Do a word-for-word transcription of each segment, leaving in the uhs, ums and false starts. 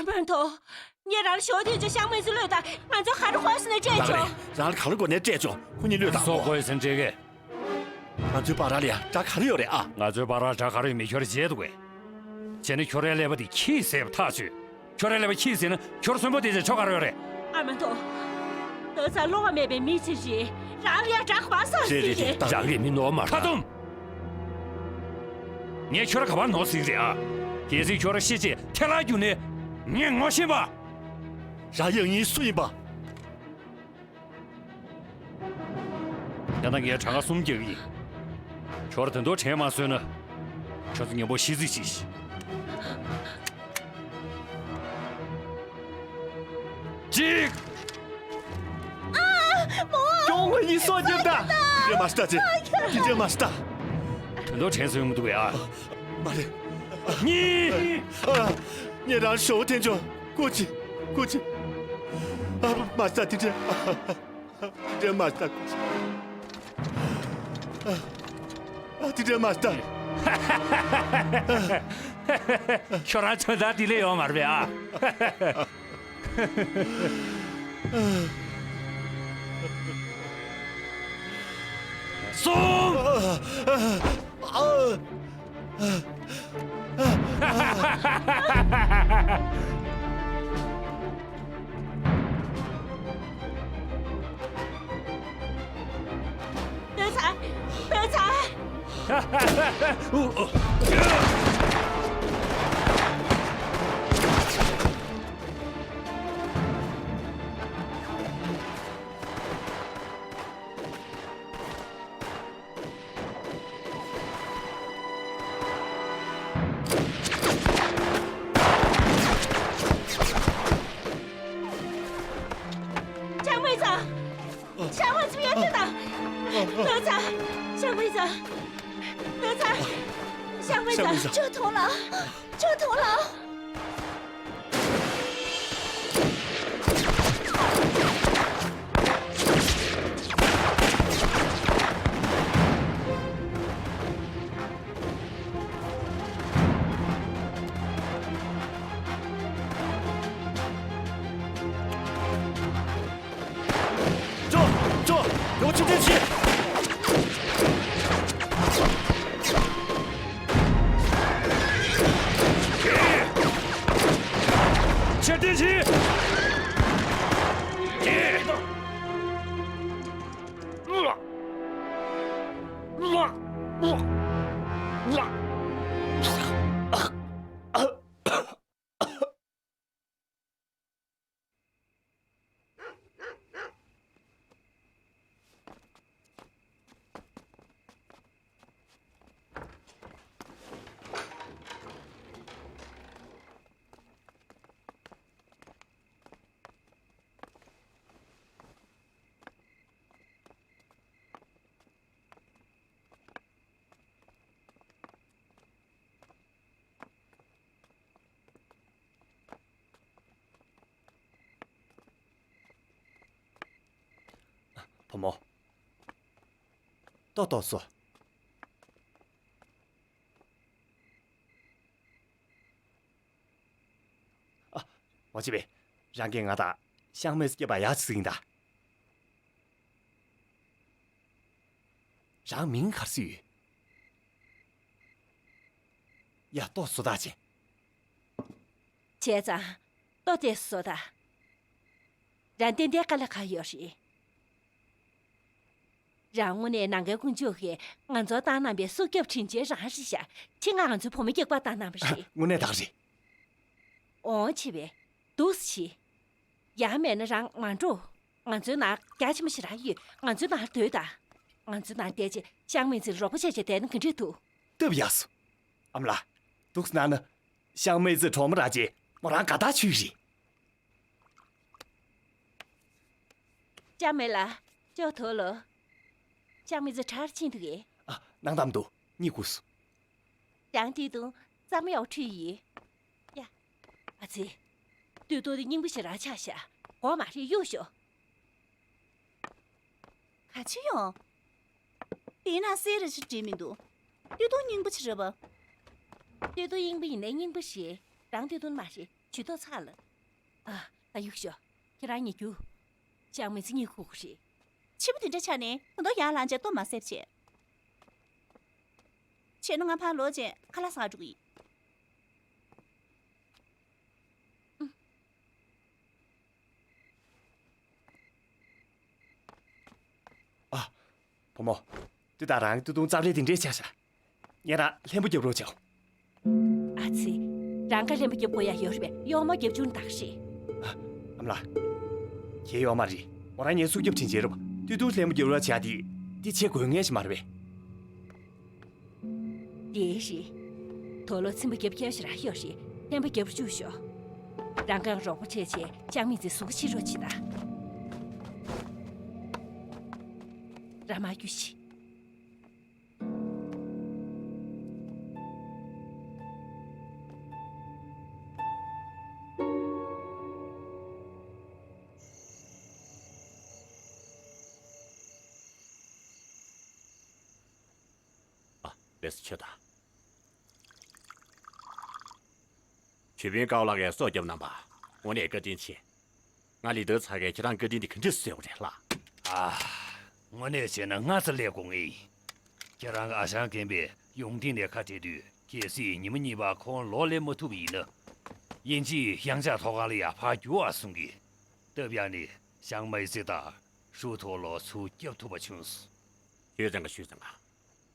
དཔོན་ཐོ། ངས་རང་ལ་ཞོ་དེ་ཅོ་ཤང་མེ་ཚུ་བློས་བཏང་། ང་ཚོ་ག་རེ་དགོས་ཟེར་ནས་སྤྲད་ཆོག་རང་ལ་ག་རེ་དགོས་ནས་སྤྲད་ཆོག་ཁོ་གཉིས་བློས་བཏང་སོག་དགོས་ཟེར་སྤྲད་གས། ང་ཚོའི་བར་ལ་ཡ་དགྲ་ག་རེ་ཡོད་རེད་ཨ། ང་ཚོའི་བར་ལ་དགྲ་ག་རེ་ཡོད་མེད་ཁྱོད་ར་བརྗེད་འདུག་གས། བྱས་ན་ཁྱོད་རའི་ཀླད་པ་དེ་ཁྱིས་བཟས་པ་ཐག་ཆོད། ཁྱོད་རའི་ཀླད་པ་ཁྱིས་བཟས་ན་ཁྱོད་གསོན་པོ་དེ་ཚོས་ཆོ་ག་རེ་ཡོད་རེད། ཨ་མ་ཐོ། ད་ཚ་བློ་ཁ་མེད་པའི་མི་ཞིག་རེད། རང་ལ་ཡ་དགྲ་ག་པར་སོང་ཟིག་རེད། རང་གི་མི་ནོར་མ་ཁ་སྡོམ། ངས་ཁྱོད་ར་ག་པར་ནོར་ཟིག་རེད་ཨ། གལ་སྲིད་ཁྱོད་ར་ཤི་རྗེས་ཐལ་ལ་རྒྱུག་ནས་ངས་ངོ་ཤེས་པ། རང་ཡང་ངའི་སུ་ཡིན་པ། ཡང་ན་ངས་གྲངས་ཀ་གསུམ་རྒྱག་གི་ཡིན། ཁྱོད་ར་དོན་དུ་དྲན་མ་སོན་ན། ཁྱོད་ཚོ་མཉམ་པོ་ཤི་རྩིས་གཅིག་གཅིག་ཀྱོང་ངོ་ཡིན་སོགས་རྒྱབ་ད། དེ་འདྲ་མ་ཤི་ད་ཅི། དེ་འདྲ་མ་ཤི་ད། དོན་དུ་དྲན་སོན་ཡོང་གི་འདུག་ཡ། མ་རེད། གཉིས། ངས་རང་ཞོ་འཐེན་ཆོག་སྐུ་མཁྱེན། སྐུ་མཁྱེན། ཨ་མ་ཤི་ད་དེ་འདྲ། དེ་འདྲ་མ་ཤི་ད། ཨ་དེ་འདྲ་མ་ཤི་ད། ཁྱོད་རང་ཚོད་ལྟ་དེ་ལས་ཡོད་མ་རེད་པས་ཨ། གསུམ། བུ་ཚ། བུ་ཚ། ཅང་མེ་ཚ། ཤང་མེ་ཚ་ཡར་ལྟོས་དང་། ལོ་ཚ། ཤང་མེ་ཚ། ལོ་ཚ། ཤང་མེ་ཚ། ཤང་མེ་ཚ། ཅོ་ཐོང་ལ། ཅོ་ཐོང་ལ། ཅོ། ཅོ། ཡོ་ཆི་ཏེ་ཆི། ཆི་ཏེ་ཆི། བུ་མོ། ཏོག་ཏོག་སོ། ཨ། ངོ་ཅི་བས། རང་གིས་ང་དང་ཤང་མེ་སྐྱེས་པ་ཡག་ཅིག་ཟིན་ད། རང་མིང་ག་རེ་ཟེར་ཡོད། ཡ་ཏོག་བཟོ་ད་ཅི། བྱས་ཙང་ཏོག་དེ་བཟོ་ད། རང་ཏན་ཏན་དཀའ་ལས་ཁག་ཡོད་རེད། རང་དངོས་གནས་ནང་ཁའི་དཀོན་མཆོག་གིས་ང་ཚོར་བཏང་གནང་བའི་སྲོག་སྐྱོབ་དྲིན་ཆེན་རང་རེད་ཤག་ཁྱེད་ང་ང་ཚོའི་བུ་མོ་སྐྱེས་པ་བཏང་གནང་བ་རེད། དངོས་གནས་དག་རེད། འོང་ཆེ་བས། འདུག་སེ་བྱེད། ཡང་མེད་ན་རང་མ་འགྲོ། ང་ཚོའི་ནང་རྒྱ་ཆེན་པོ་ཞིག་རང་ཡོད། ང་ཚོའི་ནང་སྡོད་དང་། ང་ཚོའི་ནང་བསྡད་རྗེས་ཤང་མེ་ཚེ་རོགས་པ་བྱས་བྱས་བསྡད་ན་ག་འདྲས་འདུག་སྟབས་ཡག་སོ། ཨ་མ་ལགས། འདུག་སེ་གནང་ན། ཤང་མེ་ཚེ་གྲོགས་མོ་རག་རྗེས་མོ་རང་དགའ་ཐག་ཆོད་ཀྱི་རེད། ཅང་མེ་ལ། ཅོག་ཐོ་ལོ། ཅང་མེ་ཚེ་དྲག་ཕྱིན་འདུག་གས། ཨ། སྣང་དམ་འདུག་གཉིད་ཁུག་སོང་། རང་བྲིས་དུང་རྩ་མོ་ཡག་བྲིས་ཡིན། ཡ། ཨ་ཙི། སྟོད་ཐུང་དེ་རྙིང་པ་ཞིག་རང་ཆགས་ཤག་གོ་མ་རེད་གཡུག་ཤོག་ག་ཅི་ཡོང་། དེའི་ནང་གསལ་རེ་ཞིག་བྲིས་མི་འདུག་སྟོད་ཐུང་རྙིང་པ་ཞིག་རེད་པ། སྟོད་ཐུང་རྙིང་པ་ཡིན་ནའི་རྙིང་པ་ཞིག་རང་སྟོད་ཐུང་མ་རེད། ཇུས་གཏོགས་ཚར་ལ། ཨ། ད་གཡུག་ཤོག་ཁྱེད་རང་གཉིད་རྒྱུགས། ལྕགས་མི་ཚེ་གཉིད་ཁུག་གི་རེད། འཆི་བ་དེ་འདྲ་ཆགས་ནས་ད་དུང་ཡར་ལངས་བྱས་ལྟོ་མ་བཟས་བྱས། བྱས་ན་ང་ཕར་ལོག་བྱས་ཁ་ལག་ཟ་འགྲོ་གི་ཡིན། ཨ། བུ་མོ། འདི་ད་རང་གི་སྟོད་ཐུང་རྩབ་ལེ་དེ་འདྲས་བྱས་ཤག་ངས་རང་ལྷན་པོ་རྒྱབ་རོགས་བྱའོ། ཨ་ཙི། རང་ག་ལྷན་པོ་རྒྱབ་དགོས་ཡ་ཡོད་རེད་པས། གཡོག་མོ་རྒྱབ་ཆུང་དག་ཤེས། ཨ། ཨ་མ་ལགས། ཁྱེད་གཡོག་མ་རེད། མོ་རང་ངའི་སྲུང་སྐྱོབ་བྱེད་མཁན་རེད་པ། སྟོད་ཐུང་ལྷན་པོ་རྒྱབ་རོགས་བྱས་དེ། འདི་བྱེད་དགོས་ངེས་ཤིག་མ་རེད་པས། དེ་རེད། དོ་ལོ་ཚིམ་པ་རྒྱབ་ཁྱེར་ཞིག་ར་ཡོད་རེད། ལྷན་པ་རྒྱབ་རུ་བཅུག་ཤོག་རང་གང་རོགས་པ་བྱས་བྱས་ལྕགས་མི་ཚེ་ཟུག་གི་ཕྱི་རོགས་བྱེད་ད། ར་མ་རྒྱུ་ཤི། ཨ། ལགས་སོ། ཆོས་དང་། ཆོས་དཔོན་ཀའོ་ལགས་ཀྱིས་སྲོག་བསྐྱབས་གནང་བ། དངོས་གནས་བཀའ་དྲིན་ཆེ། ང་ལི་ཏོ་ཚ་གས་ཁྱེད་རང་བཀའ་དྲིན་འདི་ག་འདྲས་གསོ་དགོས་རེད་ལགས། ཨ། དངོས་གནས་བྱས་ན་སྔ་ས་སླེབས་དགོས་ངེས་ཡིན། ཁྱེད་རང་གི་ཨ་ཞང་རྒན་པས་ཡོང་ཐེངས་ནས་ཁ་བྲལ་དུས། གལ་སྲིད་ཉི་མ་གཉིས་པ་ཁོང་ལོག་སླེབས་མ་ཐུབ་པ་ཡིན་ན། དབྱིན་ཇིའི་གཡང་ཆགས་ཐོག་ཁང་ལ་ཡ་ཕར་རྒྱུགས་ཨ་གསུང་གི། སྟབས་ཡག་ནས་ཞང་མའི་ཙི་དང་ཧྲུའུ་ཐོ་ལོ་ཚུར་སྐྱོབ་ཐུབ་པ་བྱུང་སོང་། ཞུས་ཙང་ག་ཞུས་ཙང་ག་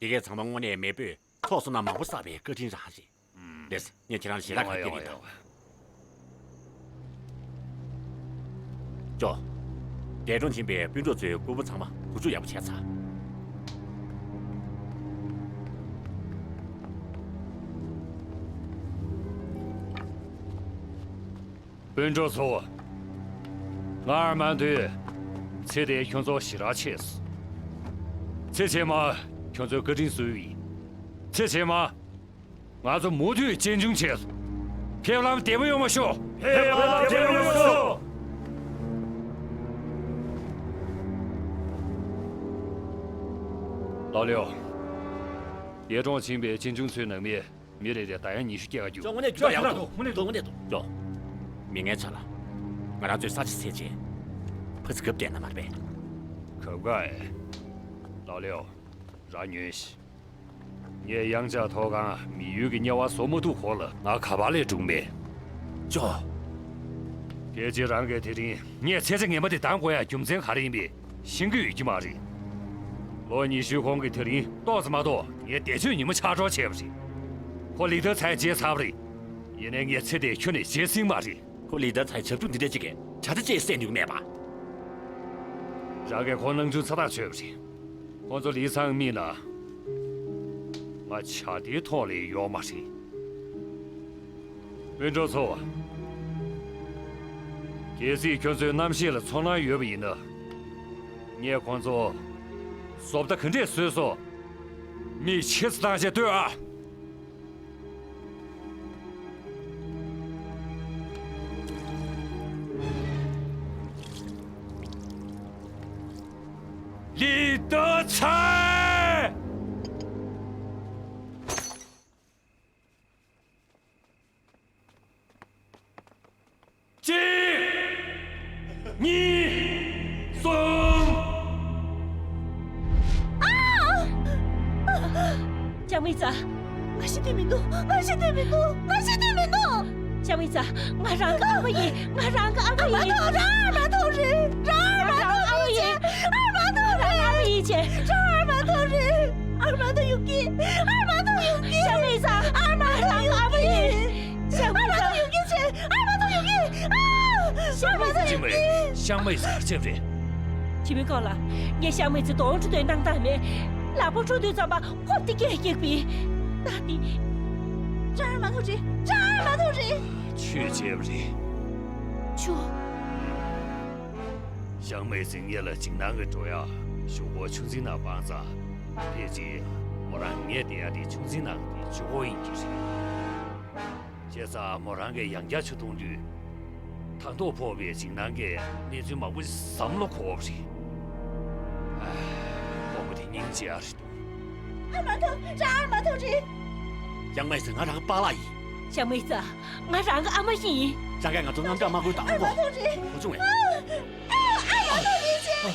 དེ་གས་ཚང་མ་དངོས་གནས་མེས་པོས་ཚོགས་གསོག་ནང་མང་པོ་བསགས་པའི་བཀའ་དྲིན་རང་རེད། ཨུམ། ལགས་སོ། ངས་ཁྱེད་རང་ལ་ཞལ་ལག་ཁ་ཡོང་བ་སྟེར་ཡོང་བ་ཡོང་བ། ཅོ། འདས་གྲོངས་ཕྱིན་པའི་སྤུན་གྲོགས་ཚོའི་སྐུ་པར་ཚང་མ་བསྒྱུར་བཅོས་ཡག་པོ་བྱས་ཚར། སྤུན་གྲོགས་ཚོ། ང་ཨར་མན་ཏོས་ཚེ་འདིར་ཁྱོད་ཚོར་ཞེ་དྲག་ཆེ་སོང་། ཚེ་ཕྱི་མ་ཁྱོད་ཚོའི་བཀའ་དྲིན་གསོས་པ་ཡིན། ཚེ་ཕྱི་མ་ང་ཚོ་མུ་མཐུད་གཅེན་གཅུང་བྱས་སོང་། ཕེབས་ལམ་བདེ་མོ་ཡོང་བ་ཤོག་ཕེབས་ལམ་བདེ་མོ་ཡོང་བ་ཤོག་ལགས་ལེའོ། འདས་གྲོངས་ཕྱིན་པའི་གཅེན་གཅུང་ཚོའི་ནང་མི། མི་རེ་རེར་ད་ཡང་ཉི་ཤུ་སྐྱེལ་ག་རྒྱུགས། ཅོ། དངོས་གནས་དངོས་གནས་དངོས་གནས་ཅོ། མི་ངན་ཆ་ལ། ང་རང་ཚོའི་ས་ཆ་ཟས་བྱས། ཕ་ཚི་གབ་བསྡད་ན་མ་རེད་པས། གབ་ག་ཨེ། ལགས་ལེའོ། རང་ཉོན་ཞིག་ངས་གཡང་ཆགས་ཐོག་ཁང་མི་ཡུལ་གྱི་དམྱལ་བ་བཟོ་མ་ཐུབ་གོང་ལ་ང་ག་པར་སླེབས་འགྲོ་གི་མེད། ཅོ། ཕལ་ཆེར་རང་གིས་དེ་རིང་ངས་ཚེ་ཚད་ངན་པ་དེ་འདང་དགོས་ཡ་རྒྱུ་མཚན་ག་རེ་ཡིན་པས། ཤེས་ཀྱི་ཡོད་ཀྱི་མ་རེད། ལོ་ཉི་ཤུའི་གོང་གི་དེ་རིང་ཏོག་ཙམ་མ་གཏོགས་ངས་འདས་མཆོད་ཉིན་མོ་ཆགས་སྒྲོག་བྱས་པ་རེད། ཁོ་ལི་ཏོ་ཚའི་བརྗེད་ཚར་བ་རེད། ཡིན་ནའི་ངས་ཚེ་འདིར་ཁྱོན་ནས་བརྗེད་སྲིད་མ་རེད། ཁོ་ལི་ཏོ་ཚའི་བྱབས་ཕྲུག་འདི་འདྲ་ཅིག་གིས་གྲ་སྒྲིག་ཅིག་བསད་ནུས་མེད་པ། རང་གིས་ཁོ་སྣང་ཆུང་ཚ་ཐག་ཆོད་པ་རེད། ཁོ་ཚོ་ལི་ཚང་མིན་ན། ང་ཆ་དེའི་ཐོག་ལས་ཡོག་མ་རེད། སྤུན་གྲོགས་ཚོ། གལ་སྲིད་ཁྱོད་ཚོའི་རྣམ་ཤེས་ལ་ཚོར་སྣང་ཡོད་པ་ཡིན་ན། ངས་ཁོང་ཚོ་བཟོ་ལྟ་ག་འདྲས་བཟོས་སོང་། མིག་ཕྱེས་བཏང་བྱས་ལྟོས་ཨ། ལི་ཏོ་ཚའེ། གཅིག་གཉིས། གསུམ། ལྕགས་མི་ཚ། ང་ཤི་འདོད་མི་འདུག་ང་ཤི་འདོད་མི་འདུག་ང་ཤི་འདོད་མི་འདུག་ལྕགས་མི་ཚ། ང་རང་གི་ཨ་མ་ཡིན། ང་རང་གི་ཨ་མ་ཡིན། ཨ་མ་ཐོ་རེད། རང་ཨ་མ་ཐོ་རེད། རང་ཨ་མ་ཐོ་རེད། ཨ་མ་ཐོ་རེད། རང་ཨ་མ་ཡིན་ཅེ། རང་ཨ་མ་ཐོ་རེད། ཨ་མ་ཐོ་ཡོང་གི་ཨ་མ་ཐོ་ཡོང་གི་ལྕགས་མི་ཚ། ཨ་མ་ཐོ་ཡོང་གི་ལྕགས་མི་ཚ། ཨ་མ་ཐོ་ཡོང་གི་ཨ་མ་ཐོ་ཡོང་གི་ཨ། ལྕགས་མི་ཚ། ཅི་མེད། ལྕགས་མི་ཚ་ཅི་རེད། ཁྱིམ་མི་ཁོང་ལ་ངས་ལྕགས་མི་ཚ་གདོང་བཀྲུ་དུས་སྣང་དག་མེད། ལག་པ་བཀྲུ་དུས་ཙམ་པ་ཧོབ་སྟེ་སྐད་རྒྱག་པས། ད་དེ། རང་ཨ་མ་ཐོ་རེད། རང་ཨ་མ་ཐོ་རེད། ཆོས་བྱས་པ་རེད། ཆུ། ལྕགས་མི་ཚ་ངེད་ལ་འཇིགས་སྣང་གི་འགྲོ་ཡ་ཞོག་ཁོག་ཆུ་འཛིན་ན་སྤང་ཙང་། ཕལ་ཆེར་མོ་རང་ངས་བསྡད་ཡ་དེ་ཆུ་འཛིན་ནང་དེ་ཆུ་ཁོག་ཡིན་གྱི་རེད། བྱས་ཙང་མོ་རང་གིས་ཡང་བསྐྱར་ཆུ་འཐུང་དུས། ཐང་ཐོག་ཕོག་པའི་འཇིགས་སྣང་གིས་གནས་ཚུལ་མང་པོ་ཞིག་བསམ་བློ་འཁོར་བ་རེད། ཨ། ཁོ་མོ་དེ་སྙིང་རྗེ་ཨ་རེད་འདུག་ཨ་མ་ཐོ། རང་ཨ་མ་ཐོ་རེད། ལྕགས་མི་ཚ་ང་རང་པཱ་ལགས་ཡིན། ཞང་མི་ཙི། ང་རང་གི་ཨ་མ་ཡིན། ཅང་གས་ང་ཚོ་རྔམ་སྐྲག་མ་དགོས་དང་ཨ་མ་ཐོང་རེད། བུ་ཆུང་བས། ཨ་མ་ཐོང་རེད་ཅེ།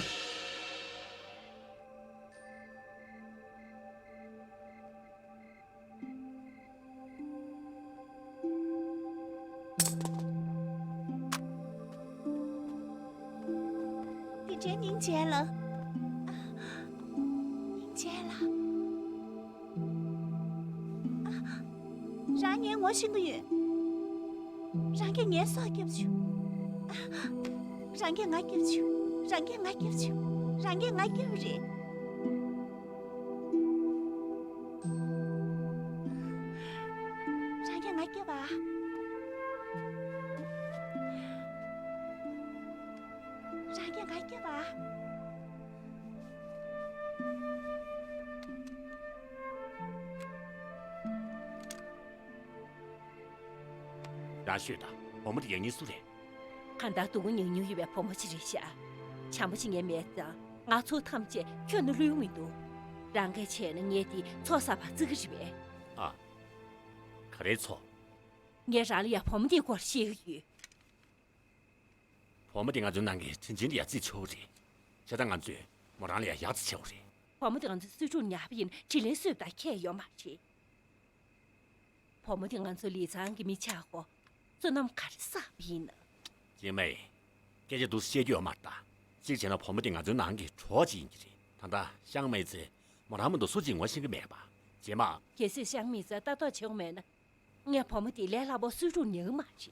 དེ་འདྲའི་སྙིང་རྗེ་ལ། སྙིང་རྗེ་ལ། རང་ངའི་ངོ་ཤེས་ཀྱི་ཡོད། རང་གིས་ངའི་སྲོག་བསྐྱབས་བྱུང་། རང་གིས་ང་བསྐྱབས་བྱུང་། རང་གིས་ང་བསྐྱབས་བྱུང་། རང་གིས་ང་བསྐྱབས་རེད། རང་གིས་ང་སྐྱོབ་པ། རང་གིས་ང་སྐྱོབ་པ། རང་ཤོད་དང་། བུ་མོ་དེ་ཡང་སྙིང་སུ་རེད། གང་ལྟར་སྡུག་གུ་མྱངས་མྱོང་ཡོད་པའི་བུ་མོ་ཅིག་རེད་ཤག་བྱམས་པོ་ཅིག་ངས་མེད་ཙང་ང་ཚོ་ཐམས་ཅད་ཁྱོན་ནས་བློ་ཡུལ་མི་འདུག་རང་གིས་བྱས་ན་ངས་འདི་ཚོགས་བསགས་པ་བརྩི་གི་རེད་པས། ཨ། ག་རེ་ཚོགས། ངས་རང་ལ་ཡ་བུ་མོ་འདིའི་སྐོར་བཤད་ཀྱི་ཡོད། བུ་མོ་འདི་ང་ཚོའི་ནང་གི་དྲིན་ཅན་དེ་ཡ་བརྩི་ཆོག་རེད། བྱས་ཙང་ང་ཚོས་མོ་རང་ལ་ཡ་ཡག་ཙམ་བྱེད་དགོས་རེད། བུ་མོ་འདི་ང་ཚོའི་གསོས་ཕྲུག་ཉག་པ་ཡིན་ན་དྲིན་ལན་གསོས་པ་དང་ཁྱད་ཡོད་མ་རེད། བུ་མོ་དེ་ང་ཚོ་ལི་ཚང་གི་མི་ཆགས་གོ། བསོད་ནམས་ག་རེ་བསགས་པ་ཡིན་ན། ཅིན་མེ། སྐད་ཆ་འདུག་སེ་བཤད་རྒྱུ་ཡོད་མ་རེད་ད། གཅིག་བྱས་ན་བུ་མོ་དེ་ང་ཚོའི་ནང་གི་གྲོགས་ཅིག་ཡིན་གྱི་རེད། ད་ལྟ་ཤང་མེ་ཙི་མོ་རང་མ་གཏོགས་སུ་གཅིག་ངོ་ཤེས་ཀྱི་མེད་པ། རྗེས་མ། གལ་སྲིད་ཤང་མེ་ཙི་ལྟ་རྟོག་བྱེད་དགོས་མེད་ན། ངས་བུ་མོ་དེ་ལས་སླ་པོ་གསོས་ཕྲུག་ཉར་གི་མ་རེད།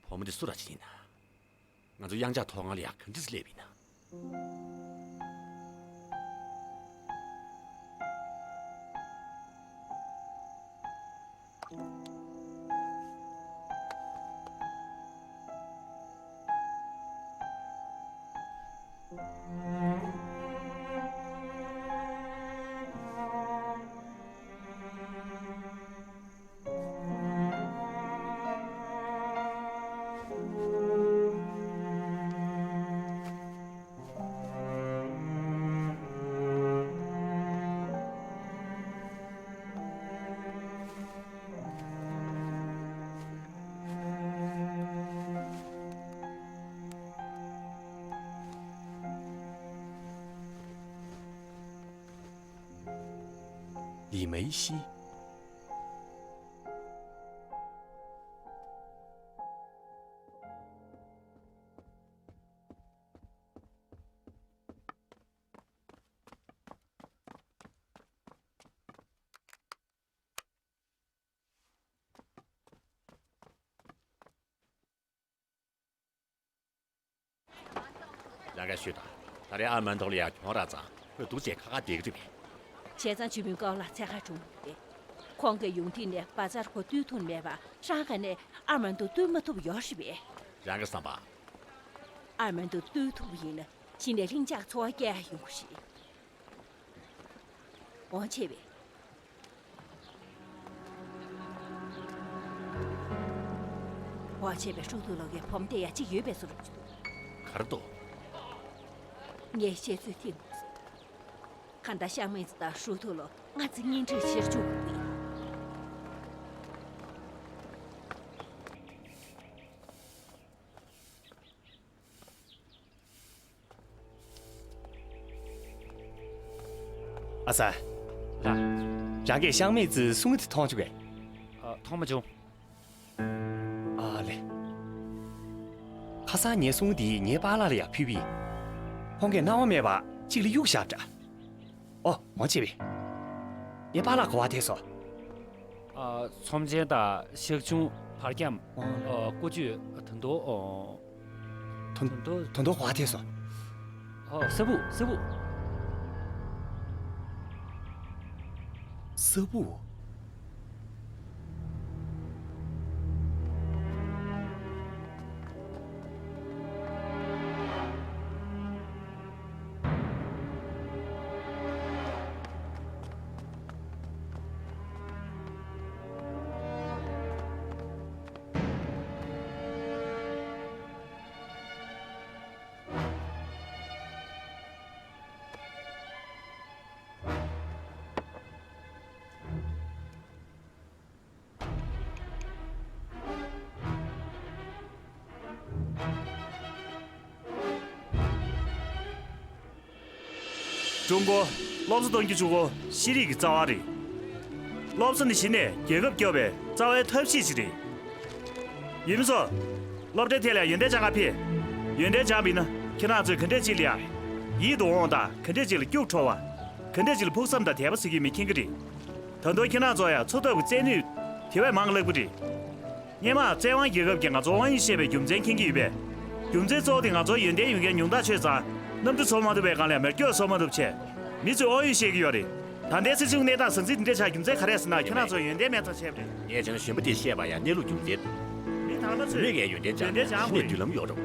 བུ་མོ་དེ་སུ་ར་ཅིག་ཡིན་ན། ང་ཚོ་གཡང་ཆགས་ཐོག་ཁང་ལ་ཡ་ག་འདྲ་སེ་སླེབས་ཡིན་ན། ལི་མེ་ཤི། ཡ་ག་ཞུས་དང་། ད་རེས་ཨ་མན་ཐོག་ལ་ཡ་གྱོང་རག་ཙང་ཁོས་སྡུག་ཅེས་ཁ་ཁ་བསྡད་ཀྱི་རེད་པས། བྱས་ཙང་ཇུས་མིན་ཀའོ་ལགས་འཚོལ་ག་འགྲོ་མི་འདུག་པས། ཁོང་གིས་ཡུང་ཐིག་ནས་བ་ཛར་ཁོ་བཏུལ་ཐུབ་མེད་པ་ཧྲང་ཧའེ་ནས་ཨ་མན་ཐོག་བཏུལ་མ་ཐུབ་ཡོད་རེད་པས། རང་གི་བསམ་པ། ཨ་མན་ཐོག་བཏུལ་ཐུབ་པ་ཡིན་ན་གཞི་ནས་ལྷིང་འཇགས་འཚོ་བ་སྐྱེལ་ཡ་ཡོང་གི་རེད། འོང་ཆེ་བས། འོ་བྱས་པའི་ཧྲུའུ་ཐུའུ་ལོ་གི་བུ་མོ་དེ་ཡ་གཅིག་ཡོད་པའི་བཟོ་འདྲ་ཅིག་འདུག་ག་རེ་འདུག་ངས་བཤད་ཚོད་ཐིག་མ་སོང་། གང་ལྟར་ཤང་མེ་ཙི་དང་ཧྲུའུ་ཐུའུ་ལོ་ང་ཚོའི་གཉེན་སྒྲིག་བྱེད་བཅུག་དགོས་ཀྱི། ཨ་ས། ལགས། རང་གིས་ཤང་མེ་ཙི་སྲུང་གི་དེ་མཐོང་བྱུང་གས། ཨ། མཐོང་མ་བྱུང་། ཨ་ལེ། ཁ་སང་ངའི་སྲུང་དེ་ངའི་པཱ་ལགས་ལ་ཡ་ཕུལ་བས། ཁོང་གིས་སྣང་བ་མེད་པ་གཅིག་ལ་གཡུགས་བཞག་འདྲ། ཨོ། མ་བྱེད་པས། ངའི་པཱ་ལགས་ག་པར་ཐལ་སོང་། ཨ། ཚོམས་ཆེན་དང་ཤག་ཆུང་། བར་ཁྱམས། ཨ། ཀུ་ཅོ། ད་དུང་། ཨོ། ད་དུང་། ད་དུང་ག་པར་ཐལ་སོང་། ཨ། ས་བུག་ས་བུག་ས་བུག་ཀྲུང་གོ། སློབ་གསོ་གཏོང་རྒྱུ་གཅིག་པོ་ཤེས་རིག་གི་རྩ་བ་རེད། སློབ་གསོ་ནི་གཞི་ནས་རྒྱལ་ཁབ་སྐྱོབ་པའི་རྩ་བའི་ཐབས་ཤེས་ཤིག་རེད། ཡིན་མིན་སོ། སློབ་གྲྭའི་ཐད་ལ་ཡོན་ཏན་སྦྱང་ག་ཕེབས། ཡོན་ཏན་སྦྱངས་པ་ཡིན་ན་ཁྱེད་རང་ཚོས་ག་འདྲས་ཅིག་ལ་ཡ་ཡིད་དུ་འོང་དང་ག་འདྲས་ཅིག་ལ་སྐྱུག་བྲོ་བ། ག་འདྲས་ཅིག་ལ་ཕུགས་བསམ་དང་དད་པ་ཟེར་གྱི་མི་མཁྱེན་གྱི་རེད། ད་དུང་ཁྱེད་རང་ཚོ་ཡང་འཚོ་ཐབས་ཀྱི་རྩལ་ནུས་དེ་བས་མང་བ་བསླབ་ཀྱི་རེད། སྔོན་མ་བཙན་དབང་རྒྱལ་ཁབ་ཀྱིས་ང་ཚོར་དབང་ཡོད་བཤད་པའི་རྒྱུ་མཚན་མཁྱེན་གྱི་ཡོད་པས། རྒྱུ་མཚན་གཙོ་བོ་དེ་ང་ཚོར་ཡོན་ཏན་ཡོད་མཁན་ཉུང་དྲགས་ཆགས་ཙང་གནམ་གྲུ་བཟོ་མ་ཐུབ་པའི་སྒང་ལ་མེ་སྒྱོགས་བཟོ་མ་ཐུབ་བྱས། མི་ཚོས་དབང་ཡོད་བཤད་ཀྱི་ཡོད་རེད། ད་ལྟའི་སྲིད་བྱུས་གནས་སྟངས་ཟང་ཟིང་འདི་འདྲ་ཆགས་རྒྱུ་མཚན་ག་རེ་རེད་ཟེར་ན་ཁྱེད་རང་ཚོ་ཡོན་ཏན་མེད་ཙང་བྱས་པ་རེད། ངས་བྱས་ན་གཞོན་པ་དེས་བཤད་པ་ཡང་གནས་ལུགས་རྒྱུ་མཚན་འདུག་མི་དང་ལ་ཚོས་བུད་མེད་ཀྱིས་ཡོན་ཏན་སྦྱང་ཡོན་ཏན་སྦྱང་དགོས་རེད།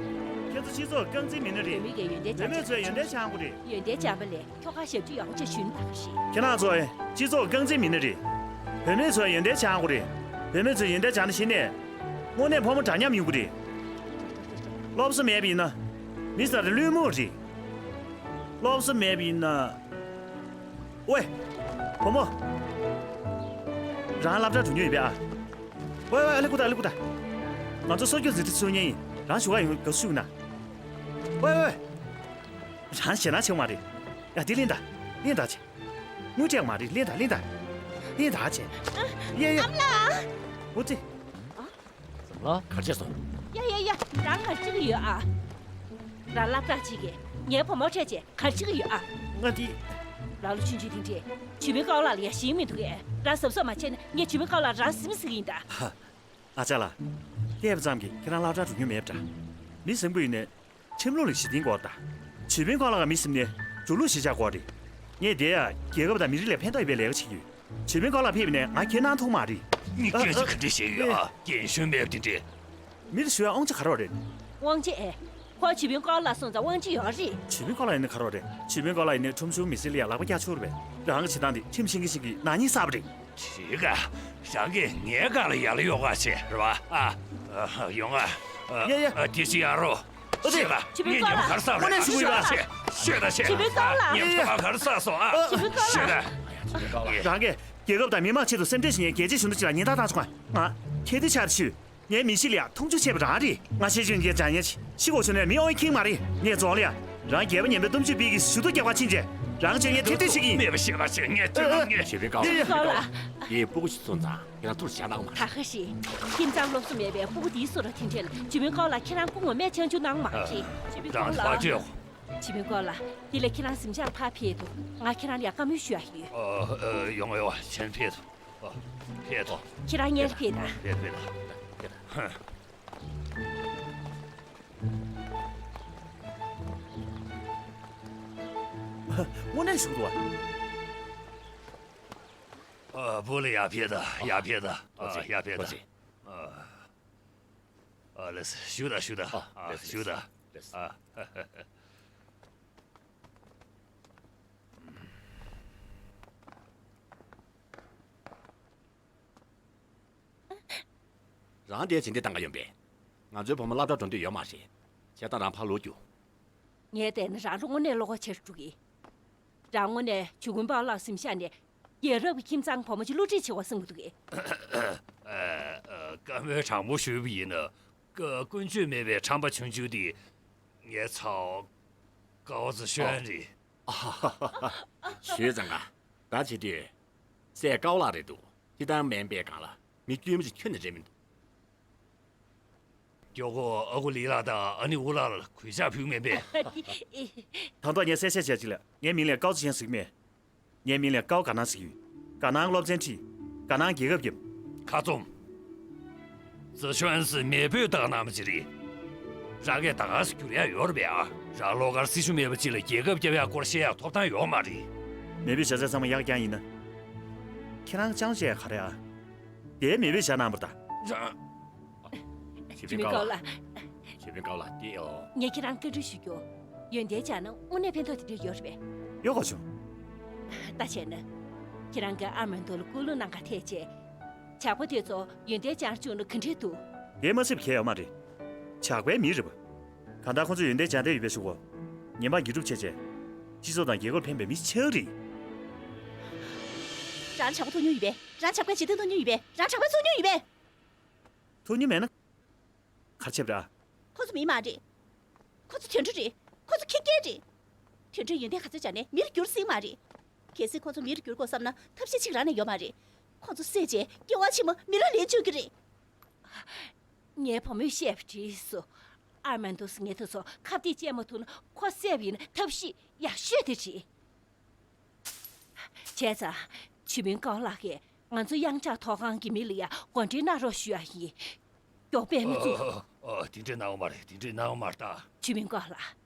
ཁྱེད་ཚོ་སྤྱི་ཚོགས་རྐང་འཛིན་མི་སྣ་རེད། བུད་མེད་ཀྱིས་ཡོན་ཏན་སྦྱང་བུད་མེད་ཚོས་ཡོན་ཏན་སྦྱང་དགོས་རེད། ཡོན་ཏན་སྦྱངས་པ་ལས་ཁྱོ་ག་ཞབས་ཕྱི་ཡག་པོ་ཅིག་ཞུས་ན་ད་ག་ཞིག་ཁྱེད་རང་ཚོ་སྤྱི་ཚོགས་རྐང་འཛིན་མི་སྣ་རེད། བུད་མེད་ཚོས་ཡོན་ཏན་སྦྱང་དགོས་རེད། བུད་མེད་ཚོས་ཡོན་ཏན་སྦྱངས་ན་གཞི་ནས་དངོས་གནས་ཕོ་མོ་འདྲ་མཉམ་ཡོང་གི་རེད། སློབ་གསོ་མེད་པ་ཡིན་ན་མི་ས་རེ་བླུན་རྨོངས་རེད། སློབ་གསོ་མེད་པ་ཡིན་ན། ཝེ། བུ་མོ། རང་སློབ་གྲྭར་འགྲོ་མྱོང་ཡོད་པས་ཨ། ཝེ་ཝེ་ཨ་ལེ་ཀུ་ཏ་ཨ་ལེ་ཀུ་ཏ། ང་ཚོ་སྲོལ་རྒྱུན་འཛིན་གྲྭ་ཚུགས་མཁན་ཡིན། རང་བཞུགས་ག་ཡོང་དགའ་བསུ་ཞུ་གི་ན། ཝེ་ཝེ། རང་ཞེད་སྣང་ཆེ་བ་མ་རེད། ཡ་འདི་ལེན་ད། ལེན་ད་ཆེ། དངུལ་སྤྲད་མ་རེད། ལེན་ད་ལེན་ད། ལེན་ད་ཆེ། ཡ་ཡ། ཨ་མ་ལགས། འོ་ཙི། ཙམ་ལ། ག་རེ་བྱས་སོང་། ཡ་ཡ་ཡ། རང་ག་རེ་བྱེད་ཀྱི་ཡོད་ཨ། རང་སློབ་གྲྭ་གཅིག་གི་ངའི་བུ་མོ་འཕྲད་བྱས་ག་རེ་བྱེད་ཀྱི་ཡོད་ཨ། ང་དེ། རང་ལོ་ཆུང་ཆུང་དེ་འདྲས་ཇུས་མེད་ཀའོ་ལགས་ལ་ཡ་ཞེན་མི་འདུག་གས། རང་གཟབ་གཟབ་མ་བྱས་ན་ངས་ཇུས་མེད་ཀའོ་ལགས་རང་ཟིན་ཟིན་གྱི་ཡིན་ད། ཧ། ཨ་ཅག་ལགས། བལྟས་པ་ཙམ་གྱིས་ཁྱེད་རང་སློབ་གྲྭར་འགྲོ་མྱོང་མེད་པ་འདྲ། མི་བཟང་པོ་ཡིན་ནའི། ཁྲིམས་ལུགས་ལ་ཞི་བདེ་དགོས་རེད་ད། ཇུས་མེད་ཀའོ་ལགས་མི་ཟིན་ནའི་འགྲོ་ལུགས་གཞིར་བཞག་དགོས་རེད། ངས་དེ་ཡང་རྒྱལ་ཁབ་དང་མི་རིགས་ལ་ཕན་ཐོགས་ཡོད་པའི་ལས་ཀ་བྱེད་ཀྱི་ཡོད། ཇུས་མེད་ཀའོ་ལགས་ཕེབས་ནས་ང་ཁྱེད་གནང་ཐུབ་མ་རེད། ནི་སྐད་ཆ་ག་འདྲ་བཤད་ཡོད་ཨ། རྒན་གཞོན་མེད་པ་དེ་འདྲས། མི་ལ་ཞུ་ཡ་དབང་ཆ་ག་རེ་རེད། དབང་ཆ་ཨེ། ཁོ་ཇུས་མེད་ཀའོ་ལགས་སོང་ཙང་དབང་ཆ་ཡོད་རེད། ཇུས་མེད་ཀའོ་ལགས་ཡིན་ན་ག་རེ་རེད། ཇུས་མེད་ཀའོ་ལགས་ཡིན་ན་ཁྲོམ་གཞུང་མི་སེར་ལ་ཡ་ལག་པ་རྒྱག་ཆོག་རེད་པས། རང་གི་བྱེད་སྟངས་དེ་ཁྲིམས་ཤིང་གི་ཤིང་གི་ནག་ཉེས་བསགས་པ་རེད། དེ་ག་རང་གིས་ངའི་སྒང་ལ་ཡ་ལ་གཡོག་ག་བྱེད་རེད་བ་ཨ། ཨ། ཡོང་ཨ། ཡ་ཡ། ཨ། དེ་ཅི་ཡ་རོ། ཨ་ཙི། ཤེས་ལ། ཇུས་མེད་ངས་ཀའོ་ཉམས་ལགས། གར་བསགས་རེད། དངོས་གནས་ཞུ་གི་ཡོད་པ། ཤེས་ཤེས་ད་ཤེས། ཇུས་མེད་ཀའོ་ལགས། ངས་ཁྱོ་ག་གར་བསགས་སོང་ཨ། ཇུས་མེད་ཀའོ་ལགས། ཤེས་ད། རང་གིས་རྒྱལ་ཁབ་དང་མི་མང་ཆེད་དུ་སེམས་ཁྲལ་བྱེད་མཁན་རྒྱལ་གཅེས་གཞོན་ནུ་ཅིག་ལ་ཉེན་བརྡ་བཏང་བྱུང་ང་། ང་ཁྱེད་དེ་ཆར་ཞུས། ངའི་མི་གཤིས་ལ་ཡང་མཐོང་ཆུང་བྱས་པ་རང་རེད། ང་ཤེས་ཆོས་འགན་སྦྱང་ཉན་ཆེ་ཤི་གོ་ཆུ་ནས་མི་ཨོའི་ཁིང་མ་རེད། ངས་རྫོང་ལ་ཡང་རང་རྒྱལ་པོ་ཉན་པའི་གཏམ་རྒྱུད་སྤེལ་གྱི་ཞུ་གཏུག་རྒྱག་པ་ཕྱིན་རྗེས་རང་ཆོས་ངན་ཐེར་འདོན་བྱེད་ཀྱི་ཡིན། མེད་པ་ཤེས་པ་ཤེས་ངས་ཐོས་མ་ངས། ཇུས་མེད་ཀའོ་ལགས། ཇུས་མེད་ཀའོ་ལགས། ངའི་སྤུ་གུ་ཞིག་སོང་ཙང་ཁྱེད་རང་ཐུགས་ལ་བཞག་གནང་མ་རེད། ད་ག་ཞིག་ཁྱིམ་ཚང་སློབ་གསོ་མེད་པའི་སྤུ་གུ་འདིའི་བཟོ་འདྲ་དེ་འདྲས་ལ་ཇུས་མེད་ཀའོ་ལགས་ཁྱེད་རང་སྐུ་ངོ་སྨད་ཆང་ཆུང་གནང་མ་རེད། ཇུས་མེད་ཀའོ་ལགས། ཇུས་མེད་ཀའོ་ལགས། འདི་ལ་ཁྱེད་རང་གཟིམ་ཤག་ཕར་ཕེབས་དང་། ང་ཁྱེད་རང་ལ་ཡ་བཀའ་མོལ་ཞུ་ཡ་ཡོད། ཨ། ཨ། ཡོང་ཡོང་ཕྱིན་ཕེབས་དང་། ཨ། ཕེབས་དང་། ཁྱེད་རང་སྔོན་ལ་ཕེབས་དང་། ཕེབས་ཕེབས་དང་། དངོས་གནས་ཞུ་འདུག་བ། ཨ། བུ་ལ་ཡར་ཕེབས་དང་། ཡར་ཕེབས་དང་། ཨ། ཡར་ཕེབས་དང་། ཨ། ཨ། ལགས་སོ། བཞུགས་དང་། བཞུགས་དང་། ཨ། ཨ། ལགས་སོ། བཞུགས་དང་། ལགས་སོ། ཨ། རང་དེ་བྱེད་འདི་བཏང་ག་ཡོང་པས། ང་ཚོའི་བུ་མོ་སློབ་གྲྭ་འགྲོ་འདོད་ཡོད་མ་རེད། བྱས་ཙང་རང་ཕར་ལོག་རྒྱུགས། ངས་བལྟས་ན་རང་ལོ་དངོས་གནས་བློ་ཁོག་ཆེ་རུ་འགྲོ་གི། རང་དངོས་གནས་ཇུས་མེད་ཀའོ་ལགས་གཟིམ་ཤག་ནས་རྒྱལ་རབས་ཀྱི་ཁྱིམ་ཚང་བུ་མོ་ཅིག་བསླུ་བྲིད་བྱེད་དགོས་བསམ་གྱི་འདུག་གས། ཨ། ཨ། བཀའ་མོལ་དྲང་པོ་ཞུས་པ་ཡིན་ན། ཀ- ཀུན་སྤྱོད་མེད་པའི་ཁྲམ་པ་ཆུང་ཆུང་དེ་ངའི་ཚ་བོ་ཀའོ་ཙི་ཤོན་རེད། ཞུས་ཙང་ང་ད་བྱེད་དུས་སྲས་ཀའོ་ལགས་རེད་འདུག་སྤྱིར་བཏང་སྨན་པའི་སྒང་ལ་མི་དཀྱུས་མ་ཅིག་ཁྱོན་ནས་རེད་མི་འདུག་མགྱོགས་པོ་ཨ་ཁུ་ལི་ལགས་དང་ཨ་ནེ་ཨུ་ལགས་ལ་གུས་ཕྱག་ཕུལ་མེད་པས། ད་ཐོག་ངས་གསལ་བཤད་བྱས་ཅིག་ལ། ངའི་མིང་ལ་ཀའོ་ཙི་ཤན་ཟེར་གྱི་མེད། ངའི་མིང་ལ་ཀའོ་དགའ་སྣང་ཟེར་གྱི་ཡོད། དགའ་སྣང་སློབ་ཚན་ཁྲིད། དགའ་སྣང་རྒྱལ་ཁབ་བརྒྱབ། ཁ་བཙུམ། ཙི་ཤོན་ཟེར་མེས་པོས་བཏགས་གནང་བ་ཅིག་རེད། རང་གིས་ད་ག་སེ་འགྱུར་ཡག་ཡོད་རེད་པས་ཨ། རང་ལོགས་ཀར་སྲི་ཞུ་མེད་པ་ཅིག་ལ་རྒྱལ་ཁབ་སྐྱོབ་ཡག་སྐོར་བཤད་ཡག་ཐོབ་ཐང་ཡོད་མ་རེད། མེས་པོའི་ཞབས་ཚད་ཚང་མ་ཡག་རྐྱང་ཡིན་ན། ཁྱེད་རང་ཅང་བྱས་ག་རེ་ཨ། དེའི་མེས་པོས་བཞག་གནང་བ་ད། རང་། ཇུས་མེད་ཀའོ་ལགས། ཇུས་མེད་ཀའོ་ལགས་དེ་ཨོ། ངས་ཁྱེད་རང་བཀའ་འདྲི་ཞུ་རྒྱུ། ཡོན་ཏན་སྦྱངས་ན་དངོས་གནས་ཕན་ཐོགས་དེ་འདྲ་ཡོད་རེད་པས། ཡོད་ག་བྱུང་། ད་བྱས་ན། ཁྱེད་རང་གིས་ཨ་མ་མདོ་ལ་སྐུལ་སློང་གནང་ག་ཐད་བྱས། ཇག་པ་དེ་ཚོ་ཡོན་ཏན་སྦྱང་བཅུག་ན་ག་འདྲས་འདུག་དེ་མ་ཚད་གལ་ཡོད་མ་རེད། ཇག་པའི་མི་རེད་པ། གང་ལྟར་ཁོ་ཚོ་ཡོན་ཏན་སྦྱང་འདོད་ཡོད་པའི་གཞུག་གུ། ངན་པ་དགེ་སྒྲུབ་བྱས་བྱས། སྤྱི་ཚོགས་དང་རྒྱལ་ཁབ་ཕན་པའི་མི་ཆགས་རེད། རང་ཇག་པ་ཐུག་མྱོང་ཡོད་པས། རང་ཇག་པའི་བྱེད་སྟངས་མཐོང་མྱོང་ཡོད་པས། རང་ཇག་པ་ཚུགས་མྱོང་ཡོད་པས། ཐུག་མྱོང་མེད་ན། ག་རེ་བྱས་པ་རེད། ཁོ་ཚོ་མི་མ་རེད། ཁོ་ཚོ་དུད་འགྲོ་རེད། ཁོ་ཚོ་ཁྱི་སྐད་རེད། དེ་འདྲའི་ཡོན་ཏན་ག་ཚོད་སྦྱངས་ནས་མིར་འགྱུར་སྲིད་མ་རེད། གལ་སྲིད་ཁོ་ཚོ་མིར་འགྱུར་དགོས་བསམ་ན་ཐབས་ཤེས་གཅིག་རང་ནས་ཡོད་མ་རེད། ཁོ་ཚོ་བསད་རྗེས་སྐྱེ་བ་ཕྱི་མ་མི་ར་ལེན་བཅུག་གི་རེད། ངའི་བུ་མོས་བཤད་པ་འགྲིག་སོང་། ཨར་མན་ཐོས་ངས་དེ་ཚོ་ཁ་གཏད་བཅད་མ་ཐུབ་ན་ཁོ་བསད་པ་ཡིན་ན་ཐབས་ཤེས་ཡག་ཤོས་དེ་རེད། བྱས་ཙང་། ཇུས་མིན་ཀའོ་ལགས་ཀྱིས་ང་ཚོ་གཡང་ཆགས་ཐོག་ཁང་གི་མི་ལ་ཡང་གོ་འདྲི་གནང་རོགས་ཞུ་ཡ་ཡིན། མགྱོགས་པས་མི་ཚུགས། ཨ། དེ་འདྲས་གནང་བ་མ་རེད། དེ་འདྲས་གནང་བ་མ་རེད་ད། ཇུས་མིན་ཀའོ་ལགས།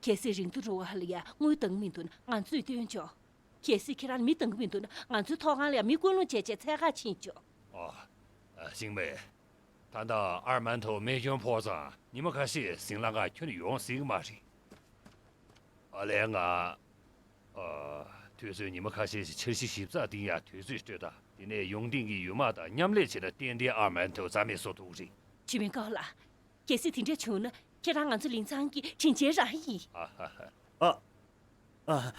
གལ་སྲིད་རིང་དུ་འགྲོ་བ་ལ་ཡང་དངུལ་འདང་མི་འདུག་ན་ང་ཚོས་བཏོན་ཆོག་གལ་སྲིད་ཁྱེད་རང་ལ་མི་འདང་གི་མི་འདུག་ན་ང་ཚོའི་ཐོག་ཁང་ལ་ཡང་མི་བསྐུལ་སློང་བྱས་བྱས་འཚོལ་ག་ཕྱིན་ཆོག་ཨ། ཨ། ཤིང་མེ། ད་ལྟ་ཨར་མན་ཐོ་རྨས་སྐྱོན་ཕོག་ཙང་ཉི་མ་ཁ་ཤས་ཟིང་ལ་ང་ཁྱོན་ནས་ཡོང་སྲིད་ཀྱི་མ་རེད། ཨ་ལས། ང་། ཨ། དུས་ཚོད་ཉི་མ་ཁ་ཤས་ཤིག་འཆར་གཞི་ཞིབ་ཚགས་འདིང་ཡག་དུས་ཚོད་སྤྲོད་དང་། དེ་ནས་ཡོང་སྟེང་གི་ཡུལ་དམག་དང་མཉམ་ལས་བྱས་ན་ཏན་ཏན་ཨར་མན་ཐོ་རྩ་མེད་བཟོ་ཐུབ་ཀྱི་རེད། ཇུས་མིན་ཀའོ་ལགས། གལ་སྲིད་དེ་འདྲ་བྱུང་ན་ཁྱེད་རང་ང་ཚོ་ལིང་ཚང་གི་དྲིན་ཆེན་རང་ཡིན། ཨ་ཧ་ཧ། ཨ། ཨ།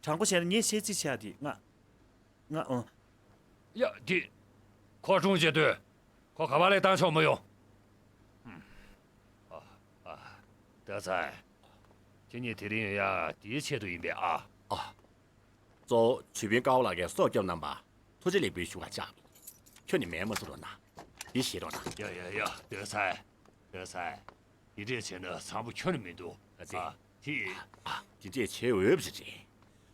དྲང་པོ་བཤད་ན་ངས་བཤད་རྩིས་བྱས་དེ་ང་། ང་ཨོ། ཡ། དེ། ཁོ་སྲུང་བྱེད་དུས། ཁོ་ག་པ་ལས་བཏང་ཆོག་མི་ཡོང་། ཨ། ཨ། ཏ་ཚའི། ཁྱེད་གཉིས་དེ་རིང་ཡོང་ཡ་དེའི་ཆེད་དུ་ཡིན་པས་ཨ། ཨ། གཙོ་བོ་ཇུས་མིན་ཀའོ་ལགས་ཀྱིས་སྲོག་སྐྱོབ་གནང་བར་ཐུགས་རྗེ་ལེགས་འབུལ་ཞུ་བར་བཅར། ཁྱོད་ནི་མེད་མ་ཚུར་རོགས་གནང་། འདི་བཞེས་རོགས་གནང་། ཡ་ཡ་ཡ། ཏ་ཚའི། ཏ་ཚའི། འདི་འདྲས་བྱས་ན་བཟང་པོ་ཁྱོན་ནས་མི་འདུག་ཨ་ཙི། ཨ། དེ། ཨ། དེ་འདྲས་བྱེད་འོས་པ་ཞིག་རེད།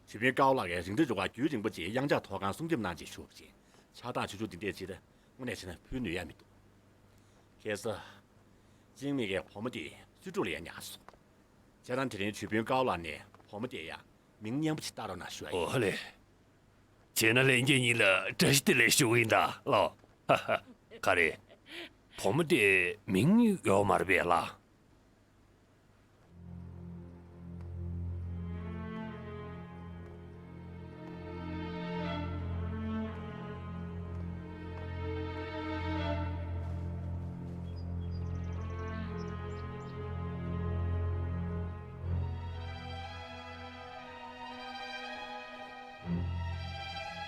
ཇུས་མིན་ཀའོ་ལགས་ཀྱིས་རིང་འདྲ་རུ་ཁག་རྒྱུན་རིང་པོ་ཅིག་གཡང་ཆགས་ཐོག་ཁང་སྲུང་སྐྱོབ་གནང་རྗེས་ཞུ་བ་ཅིག་ཕྱག་རྟགས་ཆུང་ཆུང་འདི་འདྲས་ཅིག་དངོས་གནས་བྱས་ན་ཕུལ་ནུས་ཡ་མི་འདུག་ཁ་སང་། ཅིང་མི་གིས་བུ་མོ་དེ་སུའི་ཕྲུག་ལ་ཡ་ཉར་སོང་། བྱས་ཙང་དེ་རིང་ཇུས་མིན་ཀའོ་ལགས་ནས་བུ་མོ་དེ་ཡ་མིང་སྙན་པོ་ཅིག་བཏགས་རོགས་གནང་ཞུ་ཡ་ཡིན། ཨོ་ལེ། བྱས་ན་ལྷན་རྒྱས་གཉིས་ལ་བཀྲ་ཤིས་བདེ་ལེགས་ཞུ་གི་ཡིན་ད་ལོ། ཧ་ཧ། ག་རེ། བུ་མོ་དེ་མིང་ཡོད་མ་རེད་པས་ལགས།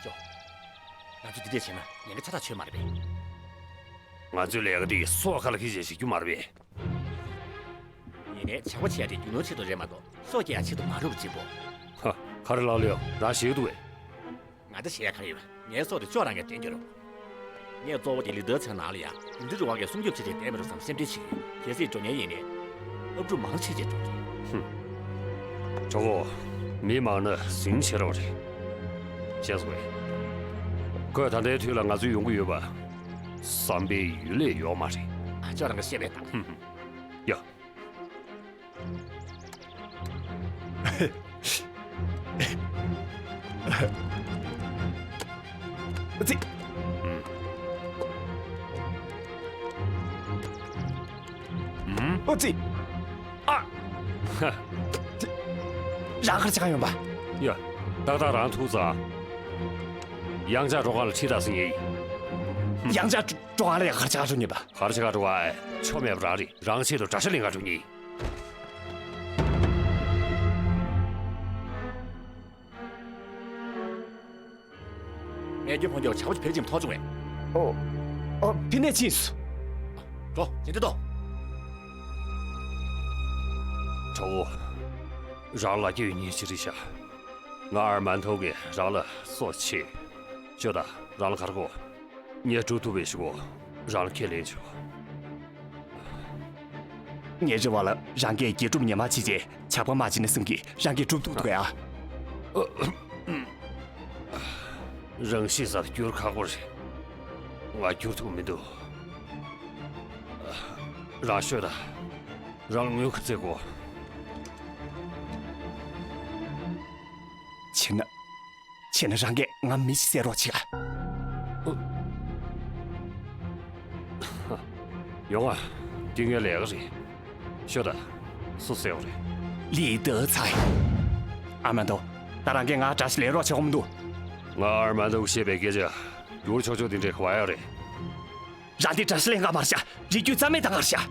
ཅོ། ང་ཚོས་འདི་འདྲས་བྱས་ན་ཉེན་ཁ་ཚ་ཐག་ཆོད་མ་རེད་པས། ང་ཚོའི་ལས་ཀ་འདི་སྲོག་ཁ་ལ་ཁྱེར་བྱས་བྱེད་རྒྱུ་མ་རེད་པས། ཡིན་ནའི་ཇག་པ་བྱས་ཏེ་རྒྱུ་ནོར་ཆེད་དུ་རེད་མ་གཏོགས་སྲོག་སྐྱེལ་ཡ་ཆེད་དུ་མ་རུབ་པ་གཅིག་པོ། ཧ། ག་རེ་ལབ་ལེ། རང་ཞེད་འདུག་པས། ང་ད་ཞེད་ཡ་ག་རེ་ཡོད། ངའི་སྲོག་དེ་ཅོ་རང་གིས་འདྲེན་རྒྱུ་རེད། ངས་གཙོ་བོ་དེ་ལི་ཏེ་ཚའི་ནང་ལ་ཡ་དེ་འདྲ་རུ་ཁག་གིས་སྲུང་སྐྱོབ་བྱེད་བྱས་བསྡད་མི་འགྲོ་བསམ་སེམས་ཁྲལ་བྱེད་ཀྱི་ཡོད། གལ་སྲིད་འགྲོ་ཉེན་ཡིན་ནའི། ཨབ་ཕྲུག་མང་ཆེ་ཆེ་འགྲོ་རེད། ཧུམ། གྲོགས་པོ། མི་མང་ན་ཟིང་ཆེ་རོགས་རེད། ཤེས་སོང་ངས། ཁོས་ད་ལྟའི་དུས་ལ་ང་ཚོའི་ཡོང་གི་ཡོད་པ། བསམ་པའི་ཡུལ་ལས་ཡོད་མ་རེད། ཨ་ཅག་རང་གིས་བཤད་པའི་གཏམ། ཧུམ་ཧུམ། ཡ། ཙི། ཨོ་ཙི། ཨ། ཧ། ཙི། རང་ག་རེ་བྱེད་ག་ཡོང་པ། ཡ། ཏག་ཏག་རང་ཐུག་ཙང་། གཡང་ཆགས་སྤྲོ་ཁང་ལ་ཁྲིད་ད་ཟེར་ཡིན། གཡང་ཆགས་སྤྲོ་ཁང་ལ་ཡ་ག་རེ་བྱེད་ག་འགྲོ་ཉེས་པ། ག་རེ་བྱེད་ག་འགྲོ་བ། ཆོ་མེད་པ་རང་རེད། རང་ཆེད་དུ་དགྲ་ཤ་ལེན་ག་འགྲོ་ཉེས། རྨས་སྐྱོན་ཕོག་མཁན་ཇག་པ་ཕལ་ཆེར་ཐོབ་བྱུང་བས། ཨོ། ཨོ། དེ་ནས་ཕྱིན་སོང་། འགྲོ། ཇི་འདི་ཏོ། གྲོགས་པོ། རང་ལ་སྐྱོན་ཡོད་ཉེས་ཅི་རེད་ཤག་ང་ཨར་མན་ཐོ་གིས་རང་ལ་སྲོག་ཕྱིན། ཅོ་ད་རང་ལ་ག་རེ་དགོས། ངས་སྒྲུབ་ཐུབ་པའི་ཞུ་གོ། རང་ལ་ཁས་ལེན་ཆོག་ངའི་རེ་བ་ལ་རང་གིས་དགེ་སྒྲུབ་ཉི་མ་བྱས་རྗེས་ཇག་པ་མ་བྱིན་ན་བསམ་གི། རང་གིས་སྒྲུབ་ཐུབ་འདུག་ཨ། རང་ཤི་ས་ལ་བསྐྱུར་ཁག་པོ་རེད། ང་བསྐྱུར་ཐུབ་མི་འདུག་རང་ཤོད་ད། རང་ལ་དངུལ་ག་ཚད་དགོས། བྱས་ན། བྱས་ན་རང་གིས་ང་མི་ཞིག་བསད་རོགས་བྱེད་ཨ། ཡོང་ང་། འདི་ངའི་ལས་ཀ་རེད། ཤོད་ད། སུ་བསད་པ་རེད། ལི་ཏེ་ཚའི། ཨར་མན་ཐོ། ད་རང་གིས་ང་དགྲ་ཤ་ལེན་རོགས་བྱེད་དགོས་མི་འདུག་ང་ཨར་མན་ཐོ་གིས་བཤད་པའི་སྐད་ཆ། འགྱུར་ཆོག་ཆོག་འདི་འདྲའི་ག་བ་ཡོད་རེད། རང་འདི་དགྲ་ཤ་ལེན་ག་མ་རེད་ཤག་རིགས་རྒྱུད་རྩ་མེད་བཏང་ག་རེད་ཤག་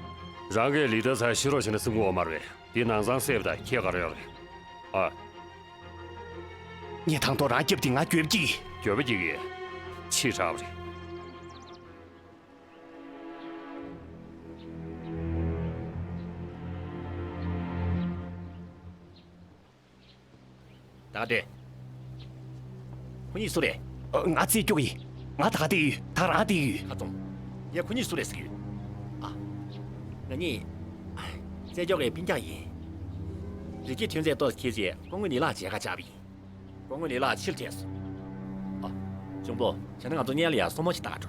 རང་གིས་ལི་ཏེ་ཚའི་ཤི་རོགས་བྱས་ན་སེམས་ཁུར་ཡོད་མ་རེད་པས། འདི་ནང་ཚང་བསད་པ་དང་ཁྱད་ག་རེ་ཡོད་རེད། ཨ། ངས་དང་ཐོག་རང་རྒྱབ་དེ་ང་འགྱོད་པ་སྐྱེ་གི། འགྱོད་པ་སྐྱེ་གི། ཕྱི་དྲགས་པ་རེད། ད་ག་འདྲས། ཁོ་གཉིས་སུ་རེད། ཨ། ང་རྩེ་སྐྱོག་ཡིན། ང་ད་ག་བསྡད་ཡོད། ད་རང་བསྡད་ཡོད། ཁ་བཙུམ། ངས་ཁོ་གཉིས་སུ་རེད་ཟེར་གྱི་ཡོད། ཨ། ང་གཉིས་རྩེ་སྐྱོག་གི་སྤུན་ཀྱག་ཡིན། རི་སྐྱེས་ཐོན་རྫས་ཏོག་ཙམ་ཁྱེར་རྗེས་སྐུ་ངོ་ལི་ལགས་མཇལ་ཁ་བཅར་བ་ཡིན། སྐུ་ངོ་ལི་ལགས་ཕྱིར་ཐལ་སོང་། ཨ། གཅུང་པོ། བྱས་ན་ང་ཚོ་སྔོན་ལ་ཡར་སོར་མོ་ཞིག་ལྟ་ག་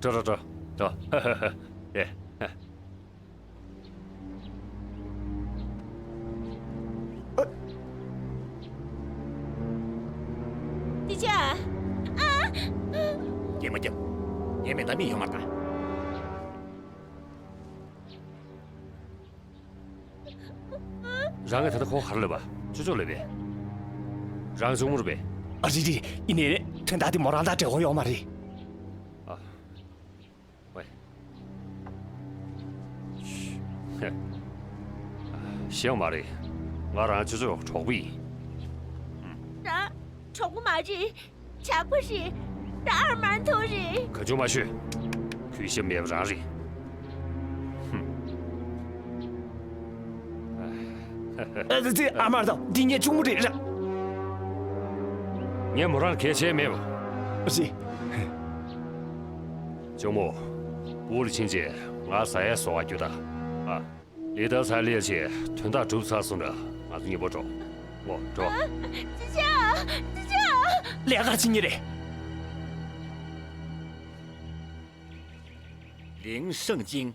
འགྲོ་དང་། འགྲོ་འགྲོ་འགྲོ་འགྲོ། ཧེ་ཧེ་ཧེ། ཨེ། ཏི་ཅག་ཨ། རྐྱེན་མ་རྒྱབ། ངའི་མེ་མདའ་རྨས་ཡོད་མ་རེད་ད། རང་གིས་ད་ལྟ་ཁོ་ག་རེ་ལབ་པ། ཅོ་ཅོ་ལབ་པས། རང་གཅུང་མོ་རེད་པས། ཨ། རེད་རེད། ཡིན་ནའི་དོན་དག་དེ་མོ་རང་དང་འབྲེལ་བ་ཡོད་མ་རེད། ཨ། ཝེ། ཤི། ཤི་ཡོད་མ་རེད། ང་རང་ཅོ་ཅོ་གྲོགས་པོ་ཡིན། རང་གྲོགས་པོ་མ་རེད། ཇག་པ་རེད། རང་ཨར་མན་ཐོ་རེད། གང་བྱུང་མ་ཤོད། གུས་ཞབས་མེད་པ་རང་རེད། ཧུམ། ཨ་ཙི་ཙི། ཨར་མན་ཐོ། འདི་ངའི་གཅུང་མོ་རེད། ར། ངས་མོ་རང་གལ་ཆེ་མེད་པ། ཨ་ཙི། གཅུང་མོ། སྦུག་ལ་ཕྱིན་རྗེས་ང་ཟ་ཡས་བཟོ་བར་རྒྱུགས་དང་། ཨ། ལི་ཏ་ཚའི་སླེབས་རྗེས་དོན་དག་གྲུབ་ཚར་སོང་ཙང་ང་ཚོ་གཉིས་པོ་འགྲོ། འོ། འགྲོ། ཅི་བྱ། ཅི་བྱ། ལས་ཀ་བྱེད་ངེས་རེད། ལིང་ཧྲེང་ཅིང་།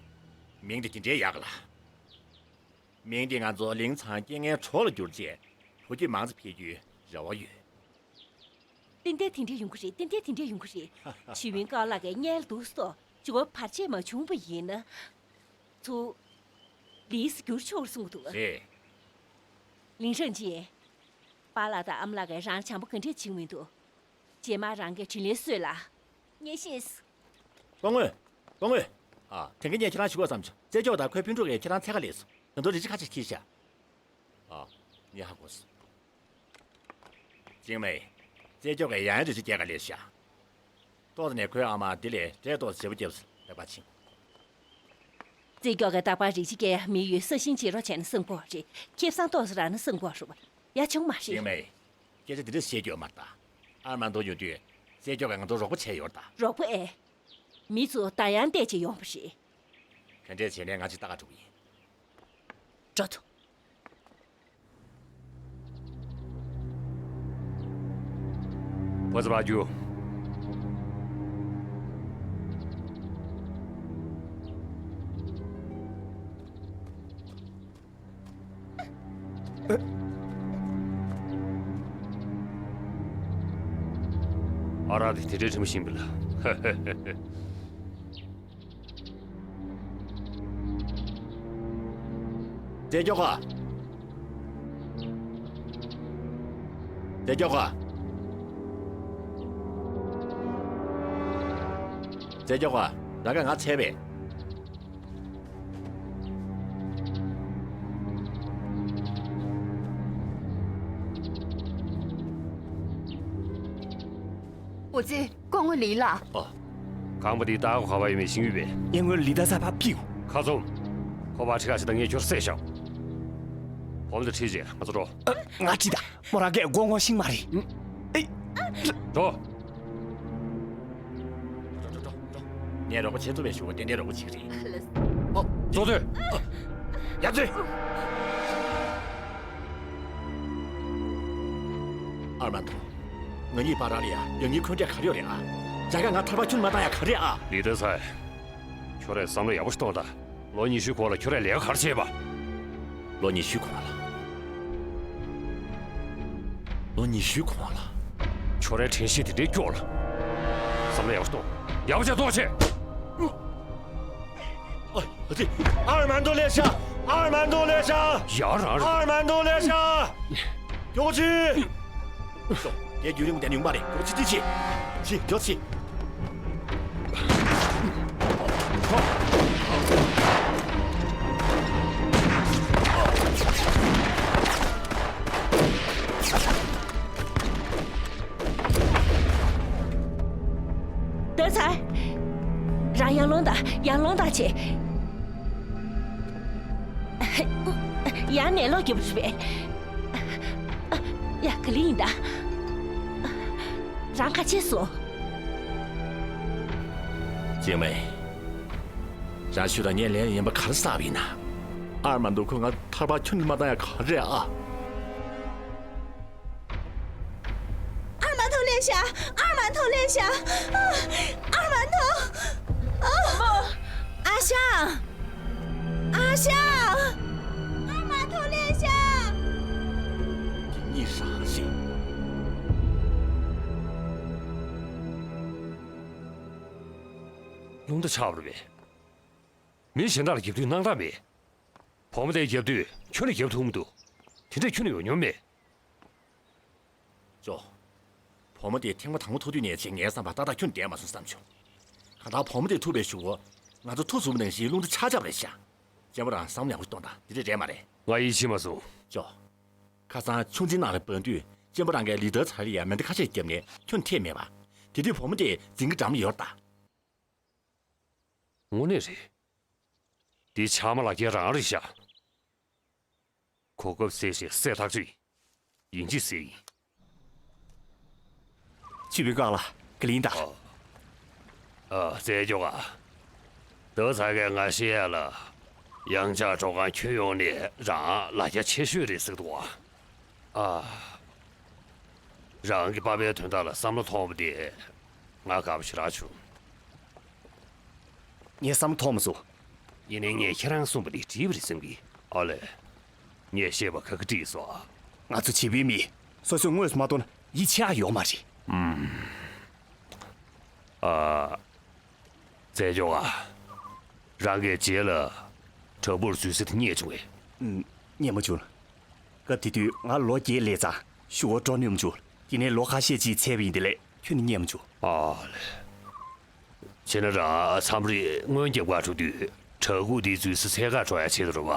མིང་དེ་ཅི་འདྲའི་ཡག་ག་ལ། མིང་དེ་ང་ཚོ་ལིང་ཚང་རྐྱེན་ངན་གྲོགས་ལ་བསྒྱུར་རྗེས་ལོ་རྒྱུས་མང་ཙམ་འཕེལ་རྒྱུའི་རེ་བ་ཡོད། ཏན་ཏན་དེ་འདྲས་ཡོང་གི་རེད། ཏན་ཏན་དེ་འདྲས་ཡོང་གི་རེད། ཆུས་ཝིན་ཀའོ་ལགས་ཀྱིས་སྔོན་ལ་འདུག་སེ་ཐོག་འགྱུར་བ་བར་ཆད་མ་བྱུང་བ་ཡིན་ན། ཚུར་ལིས་བསྒྱུར་ཆོག་གསུང་གི་འདུག། རེད། ལིང་ཧྲེང་ཅིན། པཱ་ལགས་དང་ཨ་མ་ལགས་ཀྱིས་རང་བྱམས་པོ་ག་འདྲས་བྱེད་ཀྱི་མི་འདུག། རྗེས་མ་རང་གིས་དྲིན་ལན་གསོས་ལ། ངས་ཤེས། སྐུ་ངོ། སྐུ་ངོ། ཨ། དེ་ག་ངས་ཁྱེད་རང་ཞུ་དགོས་བསམ་བྱུང་། རྩེ་སྐྱོག་དང་ཁོའི་སྤུན་གྲོགས་ཀྱིས་ཁྱེད་རང་འཚོལ་ག་སླེབས་སོང་། ད་དུང་རི་ཆུ་ཁ་ཤས་འཁྱེར་ཤག། ཨ། ངས་ཧ་གོ་སོང་། ཅིང་མེ། རྩེ་སྐྱོག་གིས་ཡང་ཡང་རི་ཆུ་སྐྱེལ་ག་སླེབས་ཤག། ཏོག་ཙམ་ནས་ཁོའི་ཨ་མ་འདི་ལས་འབྲས་ཏོག་ཙམ་བརྗེ་པོ་བརྒྱབ་སོང་། ལེགས་པར་ཕྱིན། རྩེ་སྐྱོག་གིས་རྟག་པར་རི་ཆུ་སྐྱེལ་ཡ་མི་ཡོད་ས་ཞིང་བརྗེ་རོགས་བྱས་ན་བསམ་གྱི་ཡོད་རེད། ཁེ་བཟང་ཏོག་ཙམ་རག་ན་བསམ་གྱི་ཡོད་རེད་པ། ཡ། བྱུང་མ་རེད། ཅིང་མེ། སྐད་ཆ་འདི་འདྲ་བཤད་རྒྱུ་ཡོད་མ་རེད་ད། ཨར་མན་ཐོ་ཡོང་དུས་རྩེ་སྐྱོག་གིས་ང་ཚོར་རོགས་པ་བྱས་ཡོད་རེད་ད། རོགས་པ་ཨེ། མི་ཚོ་ད་ཡང་བལྟས་བྱས་ཡོང་བ་རེད། ག་འདྲས་བྱས་ནའི་ང་ཅིག་ལྟ་ག་འགྲོ་གི་ཡིན། འགྲོ་ཐུབ། ཕོ་ཚ་བ་རྒྱུ། ཨ་རག་དེ་དེ་འདྲའི་ཕྲ་མོ་ཞིག་ཡིན་པས་ལ། རྩེ་སྐྱོག་ག། རྩེ་སྐྱོག་ག། རྩེ་སྐྱོག་ག། རང་གིས་ང་འཚོལ་བས། འོ་ཙི། སྐུ་ངོ་ལི་ལགས། ཨ། ཁང་པ་འདིའི་ལྟ་སྒོ་ག་པར་ཡོད་མེད་ཤེས་ཀྱི་ཡོད་པས། ངས་སྔོན་ལི་ཏ་ཚའི་ཕར་ཕུད། ཁ་བཙུམ། ཁོ་པར་ཁྲིད་ག་ཕྱིན་ན་ངས་ཁྱོད་བསད་བཞག། བུ་མོ་དེ་ཁྲིད་བྱས་ང་ཚོ་འགྲོ། ཨ། ང་ཁྲིད་དང་། མོ་རང་སྐད་མགོ་ངོ་ཤེས་མ་རེད། ཨེ། འགྲོ། འགྲོ་འགྲོ་འགྲོ་འགྲོ། ངས་རོགས་པ་བྱེད་ཐུབ་པའི་ཞུ་བ་ཏན་ཏན་རོགས་པ་བྱེད་ཀྱི་རེད། ཨོ། ཙོ་ཙོ། ཡ་ཙི། ཨར་མན་ཐོ། ང་གཉིས་བར་ལ་ཡ་ཡང་སྙིང་འཁོན་འདྲ་ག་རེ་ཡོད་རེད་ཨ། ཇ་ག་ང་ཐར་པ་ཁྱོན་མ་བཏང་ཡ་ག་རེ་ཨ། ལི་ཏ་ཚའི། ཁྱོད་རས་བསམ་བློ་ཡག་པོ་ཞིག་གཏོང་དང་། ལོ་ཉི་ཤུའི་གོང་ལ་ཁྱོད་རས་ལས་ཀ་ག་རེ་བྱས་པ། ལོ་ཉི་ཤུའི་གོང་ལ། ལོ་ཉི་ཤུའི་གོང་ལ། ཁྱོད་རའི་དྲན་ཤེས་དེ་འདྲའི་སྐྱོ་ལ། བསམ་བློ་ཡག་པོ་གཏོང་། ཡག་པོ་བྱས་གཏོང་བྱས། ཨ་ཙི། ཨར་མན་ཐོ་སླེབས་ཤག། ཨར་མན་ཐོ་སླེབས་ཤག། ཡ་རང་རེད། ཨར་མན་ཐོ་སླེབས་ཤག། མགྱོགས་པོ་བྱེད། དེ་རྒྱུན་རིང་བསྡད་ཡོང་མ་རེད། མགྱོགས་པོ་བྱེད། བྱེད། བྱེད། མགྱོགས་བྱེད། ལི་ཏ་ཚའི། རང་ཡར་ལོངས་དང་། ཡར་ལོངས་དང་བྱེད། ཡར་ནས་ལོག་རྒྱུ་རེད་པས། ཡ། ག་ལེ་ཡིན་ད། རང་ཁ་ཕྱེ་སོང་། ཅིང་མེ། རང་ཤུ་དང་ངས་ལན་ཡིན་པ་ག་རེ་བསགས་པ་ཡིན་ན། ཨར་མན་དུ་ཁོ་ང་ཐར་པ་ཁྱོན་ནས་མ་བཏང་ཡ་ག་རེ་རེད་ཨ། ཨར་མན་ཐོ་ལེ་ཤ། ཨར་མན་ཐོ་ལེ་ཤ། ཨར་མན་ཐོ། ཨ་ཤ། ཨ་ཤ། ཨར་མན་ཐོ་ལེ་ཤ། དེ་གཉིས་རང་རེད། རླུང་རྟ་ཆག་པ་རེད་པས། མི་གཞན་དག་ལ་རྒྱབ་དུས་སྣང་དག་མེད། བུ་མོ་དེ་རྒྱབ་དུས་ཁྱོད་ལ་རྒྱབ་ཐུབ་མི་འདུག། དེ་འདྲས་ཁྱོན་ནས་ཡོང་མྱོང་མེད། ཅོ། བུ་མོ་དེ་ཐེངས་མ་དང་པོ་ཐུག་དུས་ནས་བྱས་ངའི་བསམ་པར་ཏག་ཏག་ཁྱོན་བསྡད་མ་སོང་བསམ་བྱུང་། གང་ལྟར་བུ་མོ་དེ་ཐུག་པའི་གཞུག་གུ། ང་ཚོ་ཐུག་སོང་བ་ནང་བཞིན་རླུང་རྟ་ཆག་ཆག་རེད་ཤག། གཅེན་པོ་རང་བསམ་བློ་ཡག་པོ་གཏོང་དང་། དེ་འདྲས་རེད་མ་རེད། ང་ཡིད་ཆེས་མ་སོང་། ཅོ། ཁ་སང་ཆུང་འཛིན་ནང་ལ་འབབ་དུས་གཅེན་པོ་རང་གིས་ལི་ཏོ་ཚའི་ཡ་མེ་མདའ་ཁ་ཤས་བརྒྱབ་ནས་ཁྱོན་ཐེབས་མེད་པ། དེ་དུས་བུ་མོ་དེ་འཛིང་གི་འགྲམ་ལ་ཡོད་རེད་ད། དངོས་གནས་རེད། འདི་ཕྱགས་མ་ལག་འཁྱེར་རང་རེད་ཤག། གོ་སྐབས་གསལ་བྱས་གསལ་ཐག་ཆོད་ཡིན། ཡིན་གཅིག་ཟེར་ཡིན། ཆུ་བི་ཀ་ལ་ག་ལེ་ཡིན་ད། ཨ། ཨ། རྩེ་སྐྱོ་ག། ཏོ་ཚ་གས་ང་ཤེས་ཡ་ལ། ཡང་ལྕགས་སྤྲོ་ཁང་ཁྱོན་ཡོངས་ནས་རང་ལ་རྒྱ་ཆེ་ཤོས་རེད་ཟེར་འདུག་ཨ། ཨ། རང་གི་པ་ཕའི་དོན་དག་ལ་བསམ་བློ་ཐོངས་པ་དེ་ང་དགའ་པོ་ཞེ་དྲག་བྱུང་། ངས་བསམ་བློ་ཐོངས་མ་སོང་། ཡིན་ནའི་ངས་ཁྱེད་རང་གསུངས་པ་དེ་འགྲིག་པ་རེད་བསམ་གི། ཨ་ལས། ངས་བཤད་པ་ག་གི་འགྲིག་སོང་། ང་ཚོ་བྱེད་པོའི་མི་སོ་སོས་དངོས་སུ་མ་མཐོང་ན་ཡིད་ཆེས་ཡོད་མ་རེད། ཨུམ། ཨ། རྩེ་སྐྱོ་ག། རང་གིས་རྗེས་ལ་བྲག་ཕུག་འཛུལ་ས་དེ་རྙེད་བྱུང་བས། ཨུམ། རྙེད་མ་བྱུང་། སྐབས་དེ་དུས་ང་ལོ་བརྒྱད་སླེབས་ཙང་ཤུ་བ་འགྲོ་ནུས་མ་བྱུང་། དེ་ནས་ལོ་ཁ་ཤས་ཅིག་ཚད་པ་ཡིན། དེ་ལས་ཁྱོན་ནས་རྙེད་མ་བྱུང་། ཨ་ལས། བྱས་ན་རང་མཚམས་རེ་སྔོན་རྒྱབ་ཁ་འགྲོ་དུས་བྲག་ཕུག་དེ་འཛུལ་ས་ཚད་བཀག་འགྲོ་ཡ་བྱེད་དུ་རུ་བ།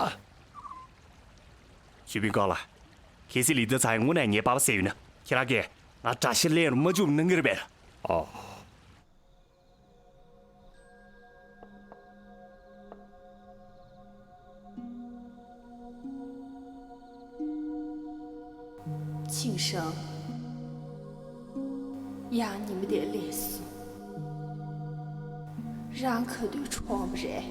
ཞུས་པིན་ཀའོ་ལགས། གལ་སྲིད་ལི་ཏི་ཚའི་དངོས་གནས་ངའི་པ་ཕ་བསད་ཡོད་ན། ཁྱེད་རང་གིས་ང་དགྲ་ཤ་ལེན་རུ་མ་བཅུག་གནང་གི་རེད་པས། ཨོ། ཆིང་ཧྲང་། ཡང་ཉི་མ་དེ་སླེབས་སོང་། རང་ག་དུས་གྲོངས་པ་རེད།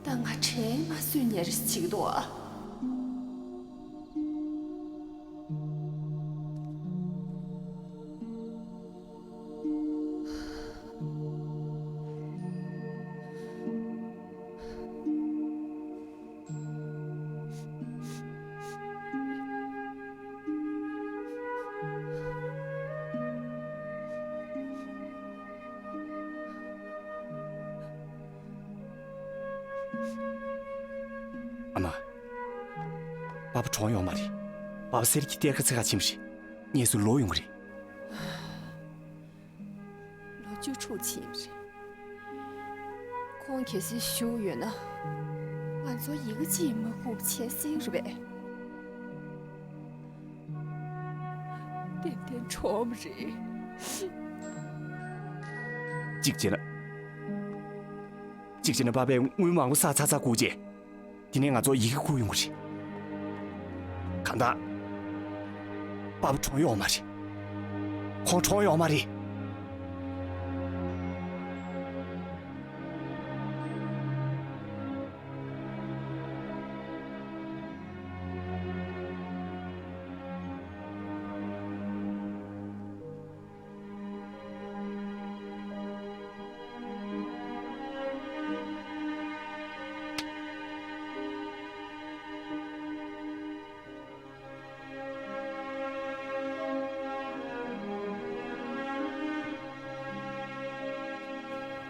ད་ང་དྲན་མ་སོས་ཉེར་ཞིག་འདུག་ཨ། ཨ་མ། པ་ཕ་གྲོངས་ཡོད་མ་རེད། པ་ཕ་གསེར་གྱི་གཏེར་ཁ་འཚོལ་ག་ཕྱིན་པ་རེད། སྔོན་ལ་ལོག་ཡོང་གི་རེད། ལོ་བཅུ་དྲུག་ཕྱིན་པ་རེད། ཁོང་གལ་སྲིད་བཞུགས་ཡོད་ན། ང་ཚོ་ཡི་གེ་གཅིག་མ་བསྒྲིགས་པ་བྱས་སྲིད་རེད་པས། ཏན་ཏན་གྲོངས་པ་རེད། གཅིག་བྱས་ན། གཅིག་བྱས་ན་པ་ཕས་དངུལ་མང་པོ་བསགས་ཚར་ཚར་བསྒྲིགས་རྗེས། དེ་ནས་ང་ཚོ་ཡི་གེ་བསྒྲིགས་ཡོང་གི་རེད། གང་ལྟར། པ་ཕ་གྲོངས་ཡོད་མ་རེད། ཁོང་གྲོངས་ཡོད་མ་རེད།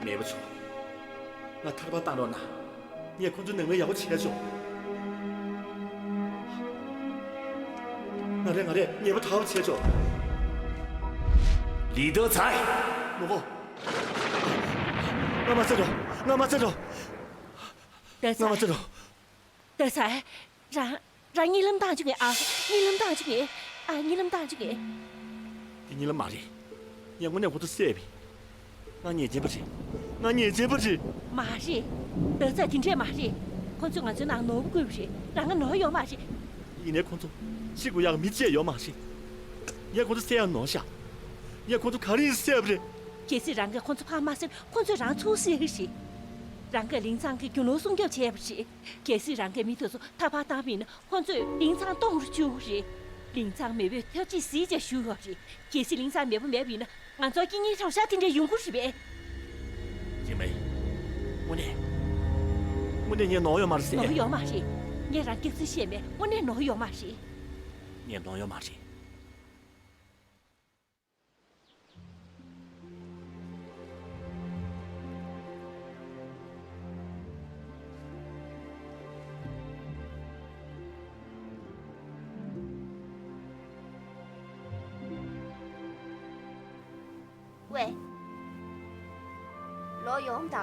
མེས་པོ་ཚོ། ང་ཐར་པ་བཏང་རོགས་གནང་། ངས་ཁོ་ཚོའི་ནང་མི་ཡག་པོ་བྱས་ཆོག། ང་རེད་ང་རེད། ངེས་པ་ཐར་པ་བྱས་ཆོག། ལི་ཏི་ཚའི། མོ་གོ། ང་མ་བཙལ་རོགས། ང་མ་བཙལ་རོགས། ཏི་ཚའི། ང་མ་བཙལ་རོགས། ཏི་ཚའི། རང་། རང་གཉིད་ལམ་བཏང་བཅུག་ངེས་ཨ། གཉིད་ལམ་བཏང་བཅུག་ངེས། ཨ། གཉིད་ལམ་བཏང་བཅུག་ངེས། དེ་གཉིད་ལམ་མ་རེད། ངས་དངོས་གནས་ཁོ་ཚོ་བསད་པས། ང་ཉེས་ཅན་པ་རེད། ང་ཉེས་ཅན་པ་རེད། མ་རེད། ཏི་ཚའི་དེ་འདྲས་མ་རེད། ཁོ་ཚོས་ང་ཚོའི་ནང་ནོར་བུ་བརྐུས་པ་རེད། རང་ང་ནོར་ཡོད་མ་རེད། ཡིན་ནའི་ཁོང་ཚོ་ཤི་དགོས་ཡག་མི་གཅིག་ཡོད་མ་རེད། ངས་ཁོང་ཚོ་བསད་ཡག་ནོར་ཤག་ངས་ཁོང་ཚོ་ག་རེ་ཡིན་བསད་པ་རེད། གལ་སྲིད་རང་གིས་ཁོང་ཚོ་ཕར་མ་བསད་ན་ཁོང་ཚོས་རང་ཚུར་བསད་ཀྱི་རེད། རང་གིས་ལིང་ཚང་གི་རྒྱུ་ནོར་སྲུང་སྐྱོབ་བྱས་པ་རེད། གལ་སྲིད་རང་གིས་མི་དེ་ཚོ་ཐར་པ་བཏང་བ་ཡིན་ན་ཁོང་ཚོས་ལིང་ཚང་སྟོང་རུ་བཅུག་གི་རེད། ལིང་ཚང་མེས་པོས་ཐབས་ཇུས་གཟིགས་བྱས་བཞུགས་ཡོད་རེད། གལ་སྲིད་ལིང་ཚང་མེས་པོ་མེད་པ་ཡིན་ན་ང་ཚོ་སྐྱིད་ཉིན་གྲང་ཤར་དེ་འདྲ་ཡོང་གི་རེད་པས། ཅི་མེད། དངོས་གནས། དངོས་གནས་ངས་ནོར་ཡོད་མ་རེད་ཟེར། ནོར་ཡོད་མ་རེད། ངས་རང་སྐྱག་རྫུན་བཤད་མེད། དངོས་གནས་ནོར་ཡོད་མ་རེད། ངས་ནོར་ཡོད་མ་རེད། ཝེ། ལོ་ཡོང་ད།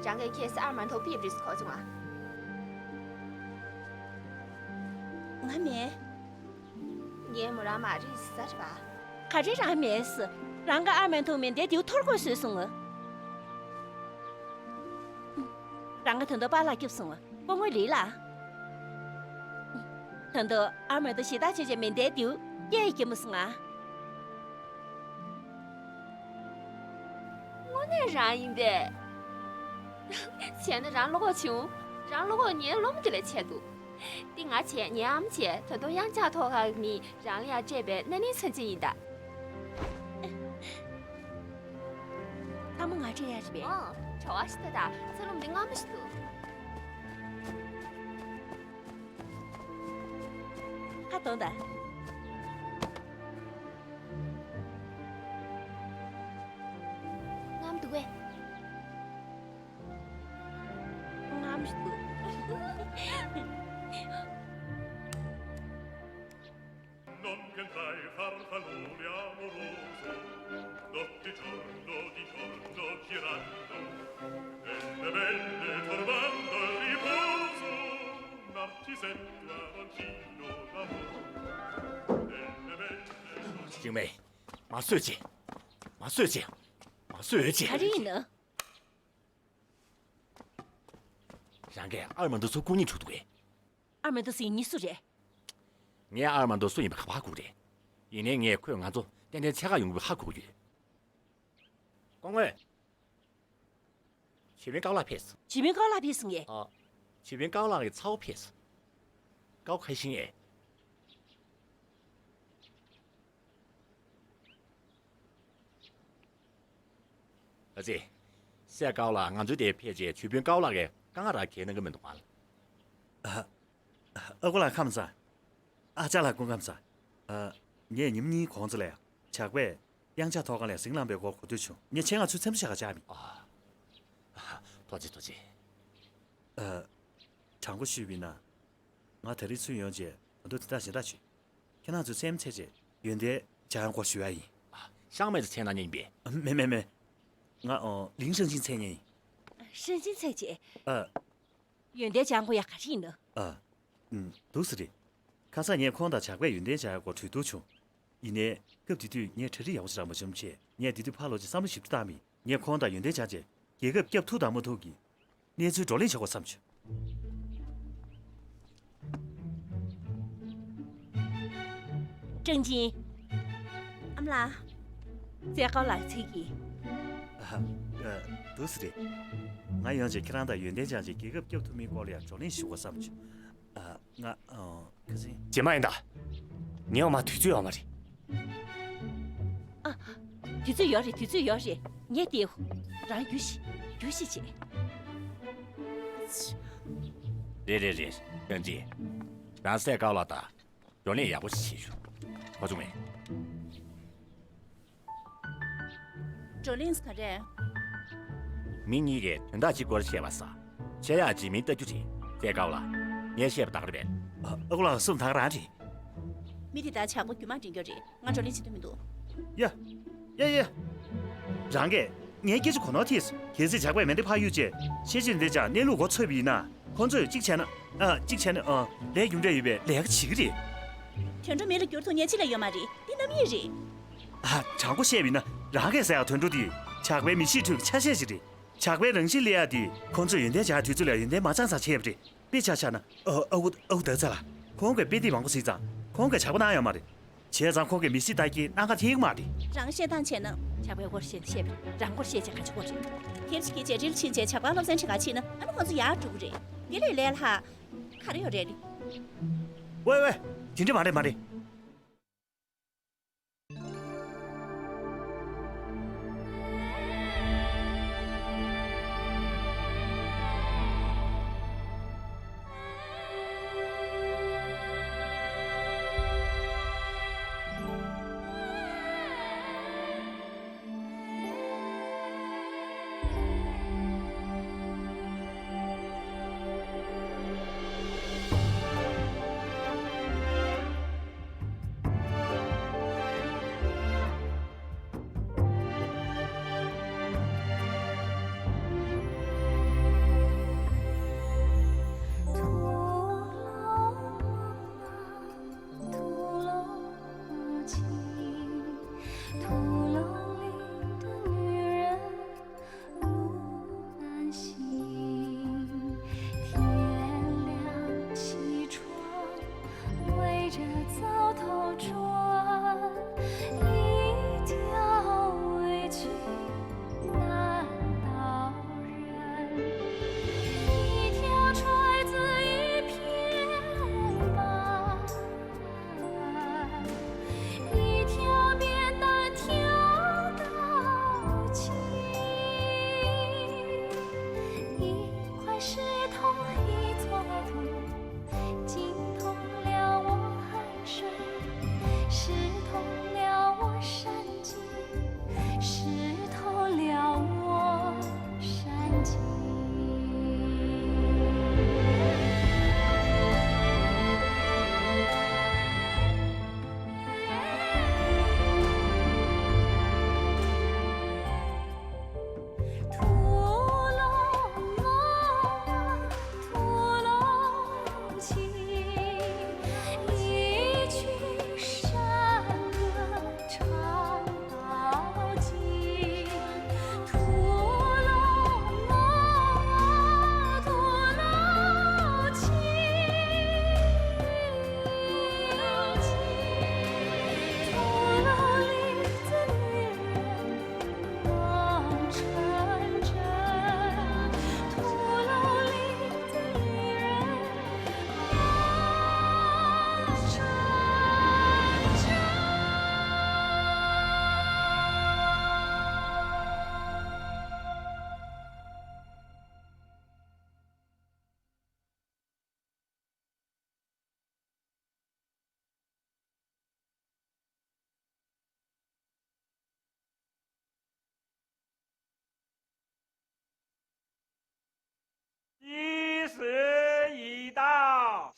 རང་གིས་ཁྱེད་སར་མ་ཐོག་པིབ་རིས་ཁོ་བྱུང་ང་། ང་མེད། ངའི་མོ་རང་མ་རིས་ས་རེད་པ། ག་རེ་རང་མེད་ཟེར། རང་གི་ཨར་མན་ཐུང་མེ་མདའི་མདེའུ་ཐོར་གོ་བཟོས་སོང་ངོ་། རང་གི་དོན་དུ་པཱ་ལགས་སྐྱོབ་སོང་ངོ་། སྐུ་ངོ་ལི་ལགས། དོན་དུ་ཨར་མན་ཐུང་ཞེ་དྲག་བྱས་བྱས་མེ་མདའི་མདེའུ་གཡས་ཀྱི་མོ་སོང་ང་། དངོས་གནས་རང་ཡིན་པས། བྱས་ན་རང་བློ་ཁོག་ཆུང་། རང་བློ་ཁོག་ངའི་སློབ་མ་དེ་ལས་ཆེ་འདུག་དེ་ང་བྱས་ངའི་ཨ་མ་བྱས་ད་དུང་གཡང་ཆགས་ཐོག་ཁག་གི་མི་རང་ལ་ཡ་སྤྲད་པའི་ན་ནིང་མཚོན་ཆ་ཡིན་ད། ལྷ་མོ་ང་སྤྲད་ཡ་རེད་པས། ཨོ། གྲྭ་བ་ཞིག་ད་ད་ཚ་ལུམ་འདི་རྔ་མོ་ཞིག་འདུག་ཁ་གཏོང་ད། རྔམ་འདུག་གས། རྔམ་ཞིག་འདུག་ཅིག་མེད། མ་གསོད་ཅིག་མ་གསོད་ཅིག་མ་གསོད་ཅིག་ག་རེ་ཡིན་ནམ། རང་གིས་ཨར་མན་ཐུང་ཚོ་སྐུ་ཉིད་འཁྲུག་འདུག་གས། ཨར་མན་ཐུང་ཟེར་མཁན་སུ་རེད། ངས་ཨར་མན་ཐུང་སུ་ཡིན་པ་ག་པར་ཧ་གོ་གི་རེད། ཡིན་ནའི་ངས་ཁོས་ང་ཚོ་ཏན་ཏན་འཚོལ་ག་ཡོང་གི་ཧ་གོ་གི་ཡོད། སྐུ་ངོ། ཆོས་དཔོན་ཀའོ་ལགས་ཕེབས་སོང་། ཆོས་དཔོན་ཀའོ་ལགས་ཕེབས་སོང་ངས། ཨ། ཆོས་དཔོན་ཀའོ་ལགས་ཀྱི་ཚ་བོ་ཕེབས་སོང་། ཀའོ་ཁ་ཤིང་ཨེ། ཨ་ཙི། སྲས་ཀའོ་ལགས་ང་ཚོའི་འདིར་ཕེབས་རྗེས་ཆོས་དཔོན་ཀའོ་ལགས་ཀྱིས་དཀའ་ངལ་རག་གི་གནང་གི་མི་འདུག་ག་ཨ། ཨ་ཁུ་ལགས་ཁམས་བཟང་། ཨ་ཅག་ལགས་སྐུ་ཁམས་བཟང་། ཨ། ངས་ཉིན་གཉིས་གོང་ཙམ་ལ་ཇག་པས་གཡང་ཆགས་ཐོག་ཁང་ལ་ཟིང་ལངས་པའི་སྐོར་གོ་ཐོས་བྱུང་། ངས་ཆེད་མངགས་ཚུར་མཚན་བཟོ་བྱེད་ག་བཅར་བ་ཡིན། ཨ། ཐུགས་རྗེ་ཆེ། ཐུགས་རྗེ་ཆེ། ཨ། དྲང་པོ་ཞུས་པ་ཡིན་ན། ང་ད་རེས་ཚུར་ཡོང་རྗེས་ད་དུང་དོན་དག་གཞན་དག་བྱུང་། ཁྱེད་རང་ཚོས་མཚན་མཚོན་བྱས་ཡོན་ཏན་སྦྱང་ཡག་སྐོར་ཞུ་ཡག་ཡིན། ཨ། ཤང་མེ་ཚོས་མཚན་གནང་མཁན་ཡིན་པས། ཨ། མེད་མེད་མེད། ང་ཨོ་ལིང་ཧྲེང་ཅིན་མཚན་མཁན་ཡིན། ཧྲེང་ཅིན་མཚན་བྱས། ཨ། ཡོན་ཏན་སྦྱང་དགོས་ཡག་ག་རེ་ཡིན་ནམ། ཨ། ཨུམ། འདུག་སེ་རེད། ཁ་སང་ངས་ཁོང་དང་ཇག་པས་ཡོན་ཏན་སྦྱང་ཡག་སྐོར་གྲོས་བསྡུར་བྱུང་། ཡིན་ནའི་སྐབས་དེ་དུས་ངས་གྲ་སྒྲིག་ཡག་པོ་ཞིག་རག་མ་བྱུང་བྱས། ངས་དེ་དུས་ཕར་ལོག་རྗེས་བསམ་བློ་ཞིབ་ཏུ་བཏང་མིན། ངས་ཁོང་དང་ཡོན་ཏན་སྦྱངས་རྗེས་རྒྱལ་ཁབ་སྐྱོབ་ཐུབ་དང་མ་ཐུབ་ཀྱི་གནས་ཚུལ་བགྲོ་གླེང་བྱེད་དགོས་བསམ་བྱུང་། ཀྲང་ཅིན། ཨ་མ་ལགས། རྩེ་དཀར་ལགས་འཚོལ་གྱིས། ཨ། ཨ། འདུག་སེ་རེད། ང་ཡོང་རྗེས་ཁྱེད་རང་དང་ཡོན་ཏན་སྦྱངས་རྗེས་རྒྱལ་ཁབ་སྐྱོབ་ཐུབ་མིན་སྐོར་ལ་ཡང་བགྲོ་གླེང་ཞུ་དགོས་བསམ་བྱུང་། ཨ། ང་། ཨ། ཁ་སང་། རྗེས་མ་ཡིན་ད། ངའི་འོག་མ་དུས་ཚོད་ཡོད་མ་རེད། ཨ། དུས་ཚོད་ཡོད་རེད། དུས་ཚོད་ཡོད་རེད། ངས་དེ། རང་རྒྱུགས་ཤིག་རྒྱུགས་ཤིག་བྱེད། རེད་རེད་རེད། ཀྲང་ཅིན། རང་སྲས་ཀའོ་ལགས་དང་བགྲོ་གླེང་ཡག་པོ་ཞིག་བྱེད་ཤོག་གོ་བྱུང་ངས། བགྲོ་གླེང་ག་རེ། མི་གཉིས་ཀས་དོན་དག་ཅིག་སྐོར་བཤད་པ་ས། ཆེ་ཡག་ཅིག་མིན་ལྟ་རྒྱུ་རེད། སྲས་ཀའོ་ལགས། ངས་བཤད་པ་ད་ག་རེད་པས། ཨ། ཨ་ཁུ་ལགས་གསུངས་ད་ག་རང་རེད། མི་དེ་དག་ཇག་པ་རྒྱུ་མ་འདྲེན་རྒྱུ་རེད། ང་བགྲོ་གླེང་བྱེད་འདོད་མི་འདུག་ཡ། ཡ་ཡ། རང་གིས་ངའི་སྐད་ཆ་གོ་ནོར་ཐེབས་སོང་། གལ་སྲིད་ཇག་པས་མེ་མདའ་ཕར་གཡུགས་རྗེས་ཤེས་བྱ་འདི་ཅག་གནས་ལུགས་མགོ་ཚོས་པ་ཡིན་ན། ཁོང་ཚོས་གཅིག་བྱས་ན། ཨ། གཅིག་བྱས་ན། ཨ། ལས་རྒྱུ་འབྲས་ཡོད་པའི་ལས་ཀ་བྱེད་ཀྱི་རེད། དོན་འགྲོ་མེད་ལ་འགྱུར་ཐུབ་མཁན་ཅི་ལ་ཡོད་མ་རེད། འདི་རྣམ་གཡེང་རེད། ཨ། དྲང་པོ་བཤད་པ་ཡིན་ན་རང་གིས་ཟེར་ཡག་དོན་འགྲོ་འདི་ཇག་པའི་མི་ཤི་ཁྲོད་ཀྱི་ཆ་ཤས་ཤིག་རེད། ཇག་པའི་རང་བཞིན་ལས་ཡག་འདི་ཁོང་ཚོས་ཡོན་ཏན་སྦྱང་དུས་ཚོད་ལ་ཡོན་ཏན་མ་སྦྱངས་ཙང་བྱས་པ་རེད། དཔེ་ཆ་བཞག་ན། ཨ། ཨ་ཁུ། ཨ་ཁུ་ལྟ་ཚ་ལ། ཁོང་གིས་དཔེ་དེབ་མང་པོ་གཟིགས་ཙང་ཁོང་གིས་ཇག་པ་གནང་ཡོད་མ་རེད། བྱས་ཙང་ཁོང་གིས་མི་སྲིད་ལྟ་གི་གནང་ཁ་ཐེག་མ་རེད། རང་བཤད་སྟངས་བྱས་ན། ཇག་པས་སྒོར་བཤད་བཤད་པས་རང་སྒོར་བཤད་བྱས་ག་ཆེ་སྒོར་རེད། ཁྱེད་ཅིག་གིས་རྗེས་འབྲེལ་ཕྱིན་བྱས་ཇག་པ་སློབ་ཚན་ཁྲིད་ག་ཕྱིན་ན་ཨ་ནི་ཁོང་ཚོ་ཡར་འགྲོ་གི་རེད། འདི་ལས་ལས་ལྷག་ག་རེ་ཡོད་རེད་ནི། ཝེ་ཝེ། དེ་འདྲ་མ་རེད་མ་རེད།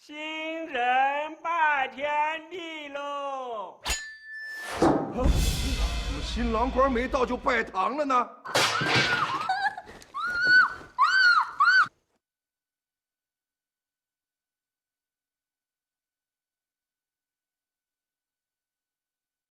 ཞིང་རིན་པ་ཐོན་པ་ལོ། 怎么新郎官没到就拜堂了呢？